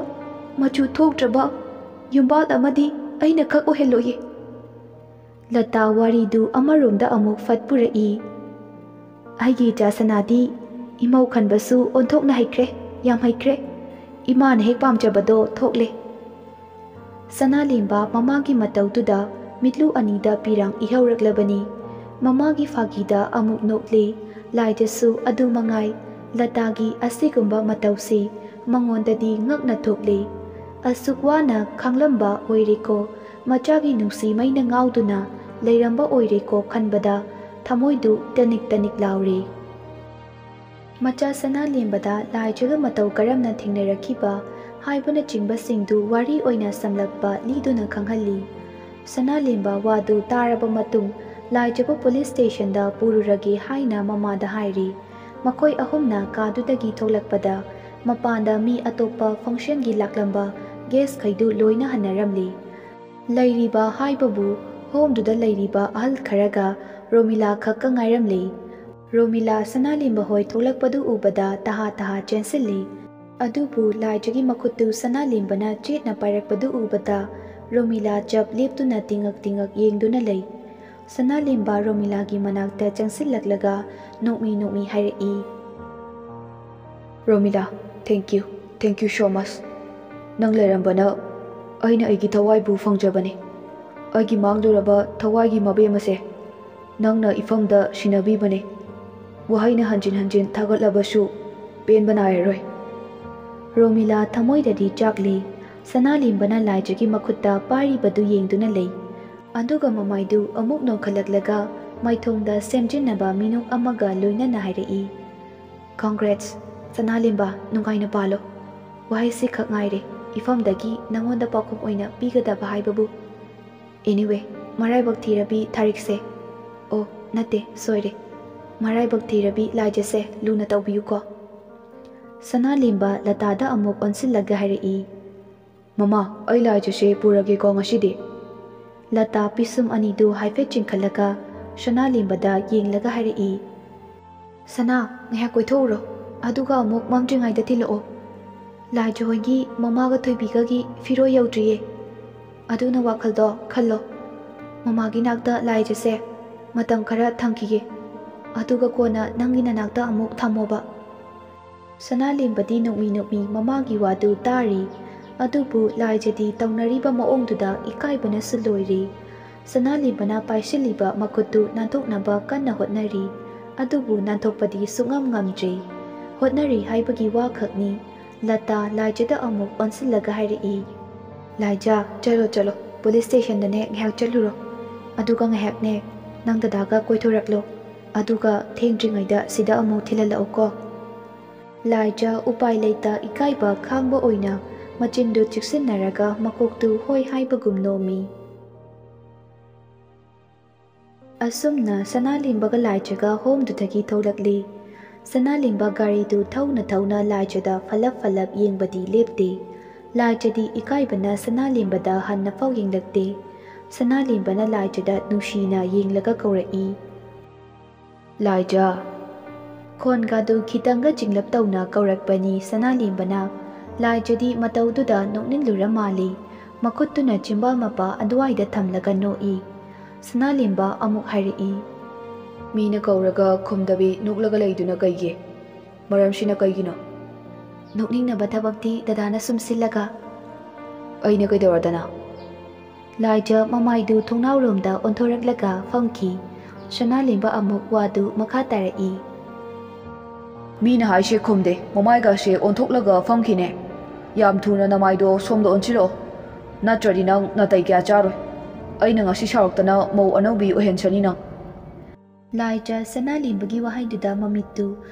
ꯃꯆꯨ ꯊꯣꯛꯇ꯭ꯔꯕ ꯌꯨꯝꯕꯥꯜ ꯑꯃꯗꯤ ꯑꯩꯅ ꯈꯛ ꯑꯣꯏꯍꯜꯂꯣꯏꯌꯦ꯫" ꯂꯇꯥ ꯋꯥꯔꯤꯗꯨ ꯑꯃꯔꯣꯝꯗ ꯑꯃꯨꯛ ꯐꯠ ꯄꯨꯔꯛꯏ꯫ "ꯑꯩꯒꯤ ꯏꯆꯥ ꯁꯅꯥꯗꯤ ꯏꯃꯧ ꯈꯟꯕꯁꯨ ꯑꯣꯟꯊꯣꯛꯅ ꯍꯩꯈ꯭ꯔꯦ, ꯌꯥꯝ ꯍꯩꯈ꯭ꯔꯦ꯫ ꯏꯃꯥꯅ ꯍꯦꯛ ꯄꯥꯝꯖꯕꯗꯣ ꯊꯣꯛꯂꯦ꯫" ꯁꯅꯥꯂꯦꯝꯕ ꯃꯃꯥꯒꯤ ꯃꯇꯧꯗꯨꯗ ꯃꯤꯠꯂꯨ ꯑꯅꯤꯗ ꯄꯤꯔꯥꯡ ꯏꯍꯧꯔꯛꯂꯕꯅꯤ꯫ ꯃꯃꯥꯒꯤ ꯐꯥꯒꯤꯗ ꯑꯃꯨꯛ ꯅꯣꯛꯂꯤ꯫ ꯂꯥꯏꯖꯁꯨ ꯑꯗꯨ ꯃꯉꯥꯏ꯫ ꯂꯇꯥꯒꯤ ꯑꯁꯤꯒꯨꯝꯕ ꯃꯇꯧꯁꯤ ꯃꯉꯣꯟꯗꯗꯤ ꯉꯛꯅ ꯊꯣꯛꯂꯤ꯫ ꯑꯁꯨꯛ ꯋꯥꯅ ꯈꯥꯡꯂꯝꯕ ꯑꯣꯏꯔꯦꯀꯣ, ꯃꯆꯥꯒꯤ ꯅꯨꯡꯁꯤ ꯃꯩꯅ ꯉꯥꯎꯗꯨꯅ ꯂꯩꯔꯝꯕ ꯑꯣꯏꯔꯦꯀꯣ ꯈꯟꯕꯗ ꯊꯃꯣꯏꯗꯨ ꯇꯅꯤꯛ ꯇꯅꯤꯛ ꯂꯥꯎꯔꯤ꯫ ꯃꯆꯥ ꯁꯅꯥꯂꯦꯝꯕꯗ ꯂꯥꯏꯖꯒ ꯃꯇꯧ ꯀꯔꯝꯅ ꯊꯦꯡꯅꯔꯛꯈꯤꯕ ꯍꯥꯏꯕꯅꯆꯤꯡꯕꯁꯤꯡꯗꯨ ꯋꯥꯔꯤ ꯑꯣꯏꯅ ꯁꯝꯂꯞꯄ ꯂꯤꯗꯨꯅ ꯈꯪꯍꯜꯂꯤ꯫ ꯁꯅꯥꯂꯦꯝꯕ ꯋꯥꯗꯨ ꯇꯥꯔꯕ ꯃꯇꯨꯡ ꯂꯥꯏꯖꯕꯨ ꯄꯨꯂꯤꯁ ꯁ꯭ꯇꯦꯁꯟꯗ ꯄꯨꯔꯨꯔꯒꯦ ꯍꯥꯏꯅ ꯃꯃꯥꯗ ꯍꯥꯏꯔꯤ꯫ ꯃꯈꯣꯏ ꯑꯍꯨꯝꯅ ꯀꯥꯗꯨꯗꯒꯤ ꯊꯣꯛꯂꯛꯄꯗ ꯃꯄꯥꯟꯗ ꯃꯤ ꯑꯇꯣꯞꯄ ꯐꯪꯁꯟꯒꯤ ꯂꯥꯛꯂꯝꯕ ꯒꯦꯁꯈꯩꯗꯨ ꯂꯣꯏꯅ ꯍꯟꯅꯔꯝꯂꯤ꯫ ꯂꯩꯔꯤꯕ ꯍꯥꯏꯕꯕꯨ ꯍꯣꯝꯗꯨꯗ ꯂꯩꯔꯤꯕ ꯑꯍꯜ ꯈꯔꯒ ꯔꯣꯃꯤꯂꯥ ꯈꯛꯀ ꯉꯥꯏꯔꯝꯂꯤ꯫ ꯔꯣꯃꯤꯂꯥ ꯁꯅꯥꯂꯦꯝꯕ ꯍꯣꯏ ꯊꯣꯛꯂꯛꯄꯗꯨ ꯎꯕꯗ ꯇꯍꯥ ꯇꯍꯥ ꯆꯦꯟꯁꯤꯜꯂꯤ꯫ ꯑꯗꯨꯕꯨ ꯂꯥꯏꯖꯒꯤ ꯃꯈꯨꯠꯇꯨ ꯁꯅꯥꯂꯦꯝꯕꯅ ꯆꯦꯠꯅ ꯄꯥꯏꯔꯛꯄꯗꯨ ꯎꯕꯗ ꯔꯣꯃꯤꯂꯥ ꯆꯞ ꯂꯦꯞꯇꯨꯅ ꯇꯤꯡꯉꯛ ꯇꯤꯡꯉꯛ ꯌꯦꯡꯗꯨꯅ ꯂꯩ꯫ ꯁꯅꯥꯂꯦꯝꯕ ꯔꯣꯃꯤꯂꯥꯒꯤ ꯃꯅꯥꯛꯇ ꯆꯪꯁꯤꯜꯂꯛꯂꯒ ꯅꯣꯛꯃꯤ ꯅꯣꯛꯃꯤ ꯍꯥꯏꯔꯛꯏ, "Romila, thank you, thank you so much꯫ ꯅꯪ ꯂꯩꯔꯝꯕꯅ ꯑꯩꯅ ꯑꯩꯒꯤ ꯊꯋꯥꯏꯕꯨ ꯐꯪꯖꯕꯅꯤ꯫ ꯑꯩꯒꯤ ꯃꯥꯡꯂꯨꯔꯕ ꯊꯋꯥꯏꯒꯤ ꯃꯕꯦꯝ ꯑꯁꯦ ꯅꯪꯅ ꯏꯐꯝꯗ ꯁꯤꯟꯅꯕꯤꯕꯅꯤ꯫ ꯋꯥꯍꯩꯅ ꯍꯟꯖꯤꯟ ꯍꯟꯖꯤꯟ ꯊꯥꯒꯠꯂꯕꯁꯨ ꯄꯦꯟꯕ ꯅꯥꯏꯔꯔꯣꯏ꯫" ꯔꯣꯃꯤꯂꯥ ꯊꯃꯣꯏꯗꯗꯤ ꯆꯥꯛꯂꯤ꯫ ꯁꯅꯥꯂꯦꯝꯕꯅ ꯂꯥꯏꯖꯒꯤ ꯃꯈꯨꯠꯇ ꯄꯥꯏꯔꯤꯕꯗꯨ ꯌꯦꯡꯗꯨꯅ ꯂꯩ꯫ ꯑꯗꯨꯒ ꯃꯃꯥꯏꯗꯨ ꯑꯃꯨꯛ ꯅꯣꯟꯈꯠꯂꯛꯂꯒ ꯃꯥꯏꯊꯣꯡꯗ ꯁꯦꯝꯖꯤꯟꯅꯕ ꯃꯤꯅꯣꯛ ꯑꯃꯒ ꯂꯣꯏꯅꯅ ꯍꯥꯏꯔꯛꯏ, "Congrats, ꯁꯅꯥꯂꯦꯝꯕ, ꯅꯨꯡꯉꯥꯏꯅ ꯄꯥꯜꯂꯣ꯫ ꯋꯥꯍꯩꯁꯤ ꯈꯛ ꯉꯥꯏꯔꯦ ꯏꯐꯝꯗꯒꯤ ꯅꯉꯣꯟꯗ ꯄꯥꯎꯈꯨꯝ ꯑꯣꯏꯅ ꯄꯤꯒꯗꯕ ꯍꯥꯏꯕꯕꯨ꯫ Anyway, ꯃꯔꯥꯏꯕꯛ ꯊꯤꯔꯕꯤ ꯊꯥꯔꯤꯛꯁꯦ, ꯑꯣ, ꯅꯠꯇꯦ, ꯁꯣꯏꯔꯦ, ꯃꯔꯥꯏꯕꯛ ꯊꯤꯔꯕꯤ ꯂꯥꯏꯖꯁꯦ ꯂꯨꯅ ꯇꯧꯕꯤꯌꯨꯀꯣ꯫" ꯁꯅꯥꯂꯦꯝꯕ ꯂꯇꯥꯗ ꯑꯃꯨꯛ ꯑꯣꯟꯁꯤꯜꯂꯒ ꯍꯥꯏꯔꯛꯏ, "ꯃꯃꯥ, ꯑꯩ ꯂꯥꯏꯖꯁꯦ ꯄꯨꯔꯒꯦꯀꯣ ꯉꯁꯤꯗꯤ꯫" ꯂꯇꯥ ꯄꯤꯁꯨꯝ ꯑꯅꯤꯗꯨ ꯍꯥꯏꯐꯦꯠ ꯆꯤꯡꯈꯠꯂꯒ ꯁꯅꯥꯂꯦꯝꯕꯗ ꯌꯦꯡꯂꯒ ꯍꯥꯏꯔꯛꯏ, "ꯁꯅꯥ, ꯉꯥꯏꯍꯥꯛ ꯀꯣꯏꯊꯣꯛꯎꯔꯣ꯫ ꯑꯗꯨꯒ ꯑꯃꯨꯛ ꯃꯝꯗ꯭ꯔꯤꯉꯩꯗ ꯊꯤꯜꯂꯛꯑꯣ꯫ ꯂꯥꯏꯖ ꯍꯣꯏꯒꯤ ꯃꯃꯥꯒ ꯊꯣꯏꯕꯤꯒꯒꯤ ꯐꯤꯔꯣꯏ ꯌꯧꯗ꯭ꯔꯤꯌꯦ꯫ ꯑꯗꯨꯅ ꯋꯥꯈꯜꯗꯣ ꯈꯜꯂꯣ꯫ ꯃꯃꯥꯒꯤ ꯅꯥꯛꯇ ꯂꯥꯏꯖꯁꯦ ꯃꯇꯝ ꯈꯔ ꯊꯝꯈꯤꯒꯦ꯫ ꯑꯗꯨꯒ ꯀꯣꯟꯅ ꯅꯪꯒꯤ ꯅꯅꯥꯛꯇ ꯑꯃꯨꯛ ꯊꯝꯃꯣꯕ꯫ ꯁꯅꯥꯂꯦꯝꯕꯗꯤ ꯅꯣꯛꯃꯤ ꯅꯣꯛꯃꯤ ꯃꯃꯥꯒꯤ ꯋꯥꯗꯨ ꯇꯥꯔꯤ꯫ ꯑꯗꯨꯕꯨ ꯂꯥꯏꯖꯗꯤ ꯇꯧꯅꯔꯤꯕ ꯃꯑꯣꯡꯗꯨꯗ ꯏꯀꯥꯏꯕꯅꯁꯨ ꯂꯣꯏꯔꯦ꯫ ꯁꯅꯥꯂꯦꯝꯕꯅ ꯄꯥꯏꯁꯤꯜꯂꯤꯕ ꯃꯈꯨꯠꯇꯨ ꯅꯥꯟꯊꯣꯛꯅꯕ ꯀꯟꯅ ꯍꯣꯠꯅꯔꯤ꯫ ꯑꯗꯨꯕꯨ ꯅꯥꯟꯊꯣꯛꯄꯗꯤ ꯁꯨꯡꯉꯝ ꯉꯝꯗ꯭ꯔꯦ꯫ ꯍꯣꯠꯅꯔꯤ ꯍꯥꯏꯕꯒꯤ ꯋꯥ ꯈꯛꯅꯤ꯫ ꯂꯇꯥ ꯂꯥꯏꯖꯗ ꯑꯃꯨꯛ ꯑꯣꯟꯁꯤꯜꯂꯒ ꯍꯥꯏꯔꯛꯏ, "ꯂꯥꯏꯖ, ꯆꯠꯂꯣ, ꯆꯠꯂꯣ, ꯄꯨꯂꯤꯁ ꯁ꯭ꯇꯦꯁꯟꯗꯅꯦ ꯉꯥꯏꯍꯥꯛ ꯆꯠꯂꯨꯔꯣ꯫ ꯑꯗꯨꯒ ꯉꯥꯏꯍꯥꯛꯅꯦ ꯅꯪ ꯗꯗꯥꯒ ꯀꯣꯏꯊꯣꯔꯛꯂꯣ꯫ ꯑꯗꯨꯒ ꯊꯦꯡꯗ꯭ꯔꯤꯉꯩꯗ ꯁꯤꯗ ꯑꯃꯨꯛ ꯊꯤꯜꯍꯜꯂꯛꯎꯀꯣ꯫" ꯂꯥꯏꯖ ꯎꯄꯥꯏ ꯂꯩꯇ ꯏꯀꯥꯏꯕ ꯈꯥꯡꯕ ꯑꯣꯏꯅ ꯃꯆꯤꯟꯗꯨ ꯆꯤꯛꯁꯤꯟꯅꯔꯒ ꯃꯀꯣꯛꯇꯨ ꯍꯣꯏ ꯍꯥꯏꯕꯒꯨꯝ ꯅꯣꯝꯃꯤ꯫ ꯑꯁꯨꯝꯅ ꯁꯅꯥꯂꯦꯝꯕꯒ ꯂꯥꯏꯖꯒ ꯍꯣꯝꯗꯨꯗꯒꯤ ꯊꯣꯛꯂꯛꯂꯤ꯫ ꯁꯅꯥꯂꯦꯝꯕ ꯒꯥꯔꯤꯗꯨ ꯊꯧꯅ ꯊꯧꯅ ꯂꯥꯏꯖꯗ ꯐꯂꯞ ꯐꯂꯞ ꯌꯦꯡꯕꯗꯤ ꯂꯦꯞꯇꯦ꯫ ꯂꯥꯏꯖꯗꯤ ꯏꯀꯥꯏꯕꯅ ꯁꯅꯥꯂꯦꯝꯕꯗ ꯍꯟꯅꯐꯥꯎ ꯌꯦꯡꯂꯛꯇꯦ꯫ ꯁꯅꯥꯂꯦꯝꯕꯅ ꯂꯥꯏꯖꯗ ꯅꯨꯡꯁꯤꯅ ꯌꯦꯡꯂꯒ ꯀꯧꯔꯛꯏ, "ꯂꯥꯏꯖ!" ꯈꯣꯟꯒꯗꯨ ꯈꯤꯇꯪꯒ ꯆꯤꯡꯂꯞ ꯇꯧꯅ ꯀꯧꯔꯛꯄꯅꯤ ꯁꯅꯥꯂꯦꯝꯕꯅ꯫ ꯂꯥꯏꯖꯗꯤ ꯃꯇꯧꯗꯨꯗ ꯅꯣꯛꯅꯤꯡꯂꯨꯔ ꯃꯥꯜꯂꯤ꯫ ꯃꯈꯨꯠꯇꯨꯅ ꯆꯤꯝꯕꯥꯜ ꯃꯄꯥ ꯑꯗꯨꯋꯥꯏꯗ ꯊꯝꯂꯒ ꯅꯣꯛꯏ꯫ ꯁꯅꯥꯂꯦꯝꯕ ꯑꯃꯨꯛ ꯍꯥꯏꯔꯛꯏ, "ꯃꯤꯅ ꯀꯧꯔꯒ ꯈꯨꯝꯗꯕꯤ ꯅꯣꯛꯂꯒ ꯂꯩꯗꯨꯅ ꯀꯩꯒꯤ? ꯃꯔꯝꯁꯤꯅ ꯀꯩꯒꯤꯅꯣ?" "ꯅꯣꯛꯅꯤꯡꯅꯕ ꯊꯕꯛꯇꯤ ꯗꯗꯥꯅ ꯁꯨꯝ ꯁꯤꯜꯂꯒ꯫" "ꯑꯩꯅ ꯀꯩꯗꯧꯔꯗꯅ?" ꯂꯥꯏꯖ ꯃꯃꯥꯏꯗꯨ ꯊꯣꯡꯅꯥꯎꯔꯣꯝꯗ ꯑꯣꯟꯊꯣꯔꯛꯂꯒ ꯐꯝꯈꯤ꯫ ꯁꯅꯥꯂꯦꯝꯕ ꯑꯃꯨꯛ ꯋꯥꯗꯨ ꯃꯈꯥ ꯇꯥꯔꯛꯏ, "ꯃꯤꯅ ꯍꯥꯏꯁꯦ ꯈꯨꯝꯗꯦ, ꯃꯃꯥꯏꯒꯁꯦ ꯑꯣꯟꯊꯣꯛꯂꯒ ꯐꯝꯈꯤꯅꯦ꯫ ꯌꯥꯝ ꯊꯨꯅ ꯅꯃꯥꯏꯗꯣ ꯁꯣꯝꯗ ꯑꯣꯟꯁꯤꯜꯂꯛꯑꯣ, ꯅꯠꯇ꯭ꯔꯗꯤ ꯅꯪ ꯅꯥꯇꯩ ꯀꯌꯥ ꯆꯥꯔꯣꯏ꯫ ꯑꯩꯅ ꯉꯁꯤ ꯁꯥꯎꯔꯛꯇꯅ ꯃꯧ ꯑꯅꯧꯕꯤ ꯑꯣꯏꯍꯟꯁꯅꯤ ꯅꯪ꯫" ꯂꯥꯏꯖ ꯁꯅꯥꯂꯦꯝꯕꯒꯤ ꯋꯥꯍꯩꯗꯨꯗ ꯃꯃꯤꯠꯇꯨ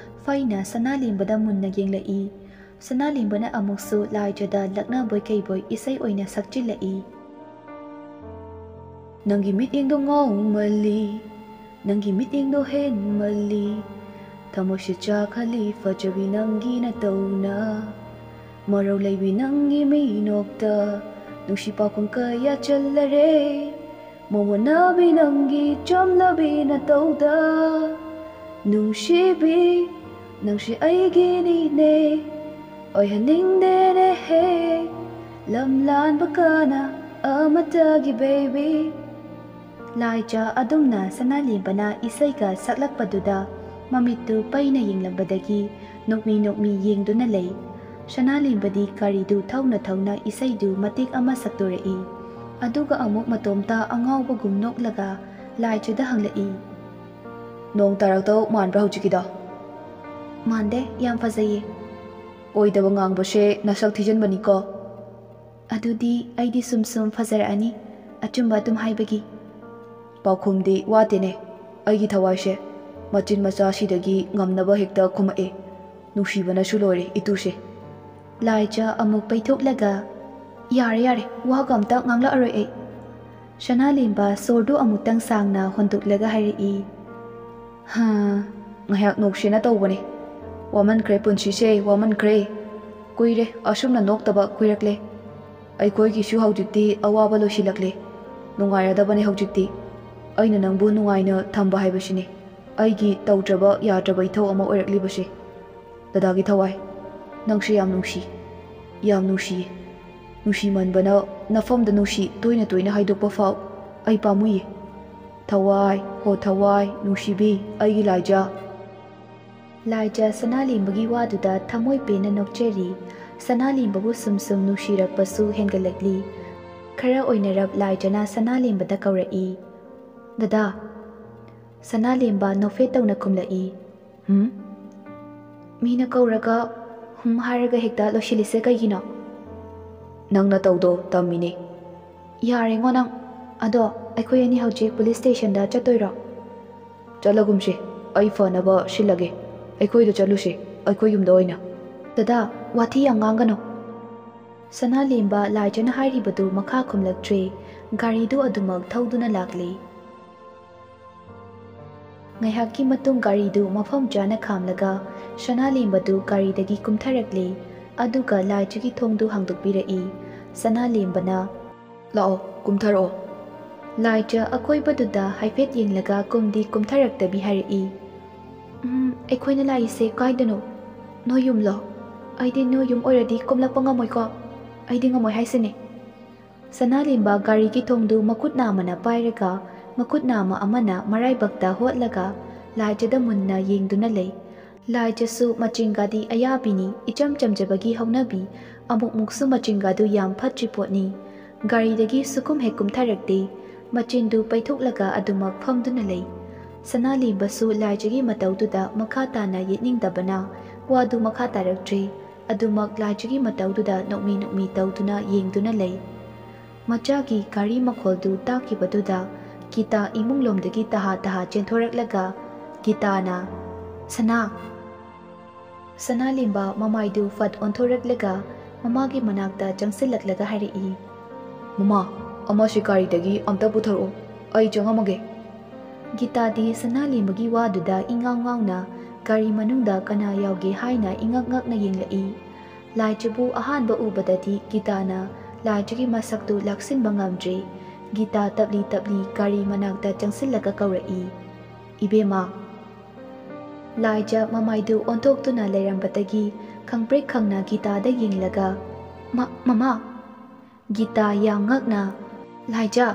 ꯐꯩꯅ ꯁꯅꯥꯂꯦꯝꯕꯗ ꯃꯨꯟꯅ ꯌꯦꯡꯂꯛꯏ꯫ ꯁꯅꯥꯂꯦꯝꯕꯅ ꯑꯃꯨꯛꯁꯨ ꯂꯥꯏꯖꯗ ꯂꯛꯅꯕꯣꯏ ꯀꯩꯕꯣꯏ ꯏꯁꯩ ꯑꯣꯏꯅ ꯁꯛꯆꯤꯜꯂꯛꯏ꯫ "ꯅꯪꯒꯤ ꯃꯤꯠꯌꯦꯡꯗꯣ ꯉꯥꯎꯃꯜꯂꯤ, ꯅꯪꯒꯤ ꯃꯤꯠꯌꯦꯡꯗꯣ ꯍꯦꯟꯃꯜꯂꯤ, ꯊꯃꯣꯏꯁꯦ ꯆꯥꯛꯍꯜꯂꯤ ꯐꯖꯕꯤ ꯅꯪꯒꯤ ꯅꯇꯧꯅ꯫ ꯃꯔꯧ ꯂꯩꯕꯤ ꯅꯪꯒꯤ ꯃꯤꯅꯣꯛꯇ, ꯅꯨꯡꯁꯤ ꯄꯥꯎꯈꯨꯝ ꯀꯌꯥ ꯆꯜꯂꯔꯦ꯫ ꯃꯃꯣꯟꯅꯕꯤ ꯅꯪꯒꯤ ꯆꯝꯂꯕꯤ ꯅꯇꯧꯗ, ꯅꯨꯡꯁꯤꯕꯤ ꯅꯪꯁꯤ ꯑꯩꯒꯤꯅꯤꯅꯦ, ꯑꯣꯏꯍꯟꯅꯤꯡꯗꯦꯅꯦꯍꯦ, ꯂꯝ ꯂꯥꯟꯕ ꯀꯥꯟꯅ ꯑꯃꯠꯇꯒꯤ baby꯫ ꯂꯥꯏꯖ ꯑꯗꯨꯝꯅ ꯁꯅꯥꯂꯦꯝꯕꯅ ꯏꯁꯩꯒ ꯁꯛꯂꯛꯄꯗꯨꯗ ꯃꯃꯤꯠꯇꯨ ꯄꯩꯅ ꯌꯦꯡꯂꯝꯕꯗꯒꯤ ꯅꯣꯛꯃꯤ ꯅꯣꯛꯃꯤ ꯌꯦꯡꯗꯨꯅ ꯂꯩ꯫ ꯁꯅꯥꯂꯦꯝꯕꯗꯤ ꯒꯥꯔꯤꯗꯨ ꯊꯧꯅ ꯊꯧꯅ ꯏꯁꯩꯗꯨ ꯃꯇꯦꯛ ꯑꯃ ꯁꯛꯇꯣꯔꯛꯏ꯫ ꯑꯗꯨꯒ ꯑꯃꯨꯛ ꯃꯇꯣꯝꯇ ꯑꯉꯥꯎꯕꯒꯨꯝ ꯅꯣꯛꯂꯒ ꯂꯥꯏꯖꯗ ꯍꯪꯂꯛꯏ꯫ "ꯅꯣꯡ ꯇꯥꯔꯛꯇꯧ ꯃꯥꯟꯕ꯭ꯔꯥ ꯍꯧꯖꯤꯛꯀꯤꯗꯣ?" "ꯃꯥꯟꯗꯦ, ꯌꯥꯝ ꯐꯖꯩꯌꯦ꯫" "ꯑꯣꯏꯗꯕ ꯉꯥꯡꯕꯁꯦ ꯅꯁꯛ ꯊꯤꯖꯤꯟꯕꯅꯤꯀꯣ꯫" "ꯑꯗꯨꯗꯤ ꯑꯩꯗꯤ ꯁꯨꯝ ꯁꯨꯝ ꯐꯖꯔꯛꯑꯅꯤ, ꯑꯆꯨꯝꯕ ꯑꯗꯨꯝ ꯍꯥꯏꯕꯒꯤ꯫" "ꯄꯥꯎꯈꯨꯝꯗꯤ ꯋꯥꯠꯇꯦꯅꯦ, ꯑꯩꯒꯤ ꯊꯋꯥꯏꯁꯦ ꯃꯆꯤꯟ ꯃꯆꯥꯁꯤꯗꯒꯤ ꯉꯝꯅꯕ ꯍꯦꯛꯇ ꯈꯨꯝꯃꯛꯑꯦ꯫ ꯅꯨꯡꯁꯤꯕꯅꯁꯨ ꯂꯣꯏꯔꯦ ꯏꯇꯨꯁꯦ꯫" ꯂꯥꯏꯖ ꯑꯃꯨꯛ ꯄꯩꯊꯣꯛꯂꯒ, "ꯌꯥꯔꯦ, ꯌꯥꯔꯦ, ꯋꯥꯒ ꯑꯝꯇ ꯉꯥꯡꯂꯛꯑꯔꯣꯏ ꯑꯩ꯫" ꯁꯅꯥꯂꯦꯝꯕ ꯁꯣꯔꯗꯨ ꯑꯃꯨꯛꯇꯪ ꯁꯥꯡꯅ ꯍꯣꯟꯗꯣꯛꯂꯒ ꯍꯥꯏꯔꯛꯏ꯫ "ꯍꯥ, ꯉꯥꯏꯍꯥꯛ ꯅꯣꯛꯁꯦꯅ ꯇꯧꯕꯅꯦ꯫ ꯋꯥꯃꯟꯈ꯭ꯔꯦ ꯄꯨꯟꯁꯤꯁꯦ, ꯋꯥꯃꯟꯈ꯭ꯔꯦ꯫ ꯀꯨꯏꯔꯦ ꯑꯁꯨꯝꯅ ꯅꯣꯛꯇꯕ ꯀꯨꯏꯔꯛꯂꯦ꯫ ꯑꯩꯈꯣꯏꯒꯤꯁꯨ ꯍꯧꯖꯤꯛꯇꯤ ꯑꯋꯥꯕ ꯂꯣꯏꯁꯤꯜꯂꯛꯂꯦ꯫ ꯅꯨꯡꯉꯥꯏꯔꯗꯕꯅꯦ ꯍꯧꯖꯤꯛꯇꯤ꯫ ꯑꯩꯅ ꯅꯪꯕꯨ ꯅꯨꯡꯉꯥꯏꯅ ꯊꯝꯕ ꯍꯥꯏꯕꯁꯤꯅꯤ ꯑꯩꯒꯤ ꯇꯧꯗ꯭ꯔꯕ ꯌꯥꯗ꯭ꯔꯕ ꯏꯊꯧ ꯑꯃ ꯑꯣꯏꯔꯛꯂꯤꯕꯁꯦ꯫ ꯗꯗꯥꯒꯤ ꯊꯋꯥꯏ, ꯅꯪꯁꯦ ꯌꯥꯝ ꯅꯨꯡꯁꯤ, ꯌꯥꯝ ꯅꯨꯡꯁꯤꯌꯦ꯫ ꯅꯨꯡꯁꯤꯃꯟꯕꯅ ꯅꯐꯝꯗ ꯅꯨꯡꯁꯤ ꯇꯣꯏꯅ ꯇꯣꯏꯅ ꯍꯥꯏꯗꯣꯛꯄ ꯐꯥꯎ ꯑꯩ ꯄꯥꯝꯃꯨꯏꯌꯦ꯫ ꯊꯋꯥꯏ, ꯍꯣ ꯊꯋꯥꯏ, ꯅꯨꯡꯁꯤꯕꯤ, ꯑꯩꯒꯤ ꯂꯥꯏꯖ꯫" ꯂꯥꯏꯖ ꯁꯅꯥꯂꯦꯝꯕꯒꯤ ꯋꯥꯗꯨꯗ ꯊꯃꯣꯏ ꯄꯦꯟꯅ ꯅꯣꯛꯆꯔꯤ꯫ ꯁꯅꯥꯂꯦꯝꯕꯕꯨ ꯁꯨꯝ ꯁꯨꯝ ꯅꯨꯡꯁꯤꯔꯛꯄꯁꯨ ꯍꯦꯟꯒꯠꯂꯛꯂꯤ꯫ ꯈꯔ ꯑꯣꯏꯅꯔꯞ ꯂꯥꯏꯖꯅ ꯁꯅꯥꯂꯦꯝꯕꯗ ꯀꯧꯔꯛꯏ꯫ "ꯗꯗꯥ꯫" ꯁꯅꯥꯂꯦꯝꯕ ꯅꯣꯛꯐꯦꯠ ꯇꯧꯅ ꯈꯨꯝꯂꯛꯏ꯫ "ꯍꯨꯝ? ꯃꯤꯅ ꯀꯧꯔꯒ ꯍꯨꯝ ꯍꯥꯏꯔꯒ ꯍꯦꯛꯇ ꯂꯣꯏꯁꯤꯜꯂꯤꯁꯦ ꯀꯩꯒꯤꯅꯣ?" "ꯅꯪ ꯅꯇꯧꯗꯣ ꯇꯝꯃꯤꯅꯦ꯫" "ꯌꯥꯔꯦꯉꯣ ꯅꯪ꯫ ꯑꯗꯣ ꯑꯩꯈꯣꯏ ꯑꯅꯤ ꯍꯧꯖꯤꯛ ꯄꯨꯂꯤꯁ ꯁ꯭ꯇꯦꯁꯟꯗ ꯆꯠꯇꯣꯏꯔꯣ?" "ꯆꯠꯂꯒꯨꯝꯁꯦ, ꯑꯩ ꯐꯅꯕ ꯁꯤꯜꯂꯒꯦ꯫ ꯑꯩꯈꯣꯏꯗ ꯆꯠꯂꯨꯁꯦ, ꯑꯩꯈꯣꯏ ꯌꯨꯝꯗ ꯑꯣꯏꯅ꯫" "ꯗꯗꯥ, ꯋꯥꯊꯤ ꯌꯥꯝ ꯉꯥꯡꯒꯅꯨ꯫" ꯁꯅꯥꯂꯦꯝꯕ ꯂꯥꯏꯖꯅ ꯍꯥꯏꯔꯤꯕꯗꯨ ꯃꯈꯥ ꯈꯨꯝꯂꯛꯇ꯭ꯔꯦ꯫ ꯒꯥꯔꯤꯗꯨ ꯑꯗꯨꯃꯛ ꯊꯧꯗꯨꯅ ꯂꯥꯛꯂꯤ꯫ ꯉꯥꯏꯍꯥꯛꯀꯤ ꯃꯇꯨꯡ ꯒꯥꯔꯤꯗꯨ ꯃꯐꯝ ꯆꯥꯅ ꯈꯥꯝꯂꯒ ꯁꯅꯥꯂꯦꯝꯕꯗꯨ ꯒꯥꯔꯤꯗꯒꯤ ꯀꯨꯝꯊꯔꯛꯂꯦ꯫ ꯑꯗꯨꯒ ꯂꯥꯏꯖꯒꯤ ꯊꯣꯡꯗꯨ ꯍꯥꯡꯗꯣꯛꯄꯤꯔꯛꯏ꯫ ꯁꯅꯥꯂꯦꯝꯕꯅ, "ꯂꯥꯛꯑꯣ, ꯀꯨꯝꯊꯔꯛꯑꯣ꯫" ꯂꯥꯏꯖ ꯑꯀꯣꯏꯕꯗꯨꯗ ꯍꯥꯏꯐꯦꯠ ꯌꯦꯡꯂꯒ ꯀꯨꯝꯗꯤ ꯀꯨꯝꯊꯔꯛꯇꯕꯤ ꯍꯥꯏꯔꯛꯏ, ꯎꯝ, ꯑꯩꯈꯣꯏꯅ ꯂꯥꯛꯏꯁꯦ ꯀꯥꯏꯗꯅꯣ? ꯅꯣꯏ ꯌꯨꯝꯂꯣ? ꯑꯩꯗꯤ ꯅꯣꯏ ꯌꯨꯝ ꯑꯣꯏꯔꯗꯤ ꯀꯨꯝꯂꯛꯄ ꯉꯝꯃꯣꯏꯀꯣ꯫ ꯑꯩꯗꯤ ꯉꯝꯃꯣꯏ ꯍꯥꯏꯁꯤꯅꯤ꯫ ꯁꯅꯥꯂꯦꯝꯕ ꯒꯥꯔꯤꯒꯤ ꯊꯣꯡꯗꯨ ꯃꯈꯨꯠ ꯅꯥꯝꯃꯅ ꯄꯥꯏꯔꯒ, ꯃꯈꯨꯠ ꯅꯥꯝꯃ ꯑꯃꯅ ꯃꯔꯥꯏꯕꯛꯇ ꯍꯣꯠꯂꯒ, ꯂꯥꯏꯖꯗ ꯃꯨꯟꯅ ꯌꯦꯡꯗꯨꯅ ꯂꯩ꯫ ꯂꯥꯏꯖꯁꯨ ꯃꯆꯤꯡꯒꯗꯤ ꯑꯌꯥꯕꯤꯅꯤ, ꯏꯆꯝ ꯆꯝꯖꯕꯒꯤ ꯍꯧꯅꯕꯤ, ꯑꯃꯨꯛꯃꯨꯛꯁꯨ ꯃꯆꯤꯡꯒꯗꯨ ꯌꯥꯝ ꯐꯠꯇ꯭ꯔꯤ ꯄꯣꯠꯅꯤ꯫ ꯒꯥꯔꯤꯗꯒꯤ ꯁꯨꯀꯨꯝ ꯍꯦꯛ ꯀꯨꯝꯊꯔꯛꯇꯦ, ꯃꯆꯤꯟꯗꯨ ꯄꯩꯊꯣꯛꯂꯒ ꯑꯗꯨꯃꯛ ꯐꯝꯗꯨꯅ ꯂꯩ꯫ ꯁꯅꯥꯂꯦꯝꯕꯁꯨ ꯂꯥꯏꯖꯒꯤ ꯃꯇꯧꯗꯨꯗ ꯃꯈꯥ ꯇꯥꯅ ꯌꯦꯠꯅꯤꯡꯗꯕꯅ ꯋꯥꯗꯨ ꯃꯈꯥ ꯇꯥꯔꯛꯇ꯭ꯔꯦ꯫ ꯑꯗꯨꯃꯛ ꯂꯥꯏꯖꯒꯤ ꯃꯇꯧꯗꯨꯗ ꯅꯣꯛꯃꯤ ꯅꯣꯛꯃꯤ ꯇꯧꯗꯨꯅ ꯌꯦꯡꯗꯨꯅ ꯂꯩ꯫ ꯃꯆꯥꯒꯤ ꯒꯥꯔꯤ ꯃꯈꯣꯜꯗꯨ ꯇꯥꯈꯤꯕꯗꯨꯗ ꯒꯤꯇꯥ ꯏꯃꯨꯡꯂꯣꯝꯗꯒꯤ ꯇꯍꯥ ꯇꯍꯥ ꯆꯦꯟꯊꯣꯔꯛꯂꯒ ꯒꯤꯇꯥꯅ, "ꯁꯅꯥ!" ꯁꯅꯥꯂꯦꯝꯕ ꯃꯃꯥꯏꯗꯨ ꯐꯠ ꯑꯣꯟꯊꯣꯔꯛꯂꯒ ꯃꯃꯥꯒꯤ ꯃꯅꯥꯛꯇ ꯆꯪꯁꯤꯜꯂꯛꯂꯒ ꯍꯥꯏꯔꯛꯏ, "ꯃꯃꯥ, ꯑꯃ ꯁꯤꯀꯥꯔꯤꯗꯒꯤ ꯑꯝꯇ ꯄꯨꯊꯣꯔꯛꯑꯣ, ꯑꯩ ꯆꯪꯉꯝꯃꯒꯦ꯫" ꯒꯤꯇꯥꯗꯤ ꯁꯅꯥꯂꯦꯝꯕꯒꯤ ꯋꯥꯗꯨꯗ ꯏꯉꯥꯎ ꯉꯥꯎꯅ ꯒꯥꯔꯤ ꯃꯅꯨꯡꯗ ꯀꯅꯥ ꯌꯥꯎꯒꯦ ꯍꯥꯏꯅ ꯏꯉꯛ ꯉꯛꯅ ꯌꯦꯡꯂꯛꯏ꯫ ꯂꯥꯏꯖꯕꯨ ꯑꯍꯥꯟꯕ ꯎꯕꯗꯗꯤ ꯒꯤꯇꯥꯅ ꯂꯥꯏꯖꯒꯤ ꯃꯁꯛꯇꯨ ꯂꯥꯛꯁꯤꯟꯕ ꯉꯝꯗ꯭ꯔꯦ꯫ ꯒꯤꯇꯥ ꯇꯞꯂꯤ ꯇꯞꯂꯤ ꯒꯥꯔꯤ ꯃꯅꯥꯛꯇ ꯆꯪꯁꯤꯜꯂꯒ ꯀꯧꯔꯛꯏ, "ꯏꯕꯦꯝꯃ!" ꯂꯥꯏꯖ ꯃꯃꯥꯏꯗꯨ ꯑꯣꯟꯊꯣꯛꯇꯨꯅ ꯂꯩꯔꯝꯕꯗꯒꯤ ꯈꯪꯄ꯭ꯔꯦꯛ ꯈꯪꯅ ꯒꯤꯇꯥꯗ ꯌꯦꯡꯂꯒ, "ꯃ-, ꯃꯃꯥ!" ꯒꯤꯇꯥ ꯌꯥꯝ ꯉꯛꯅ, "ꯂꯥꯏꯖ!"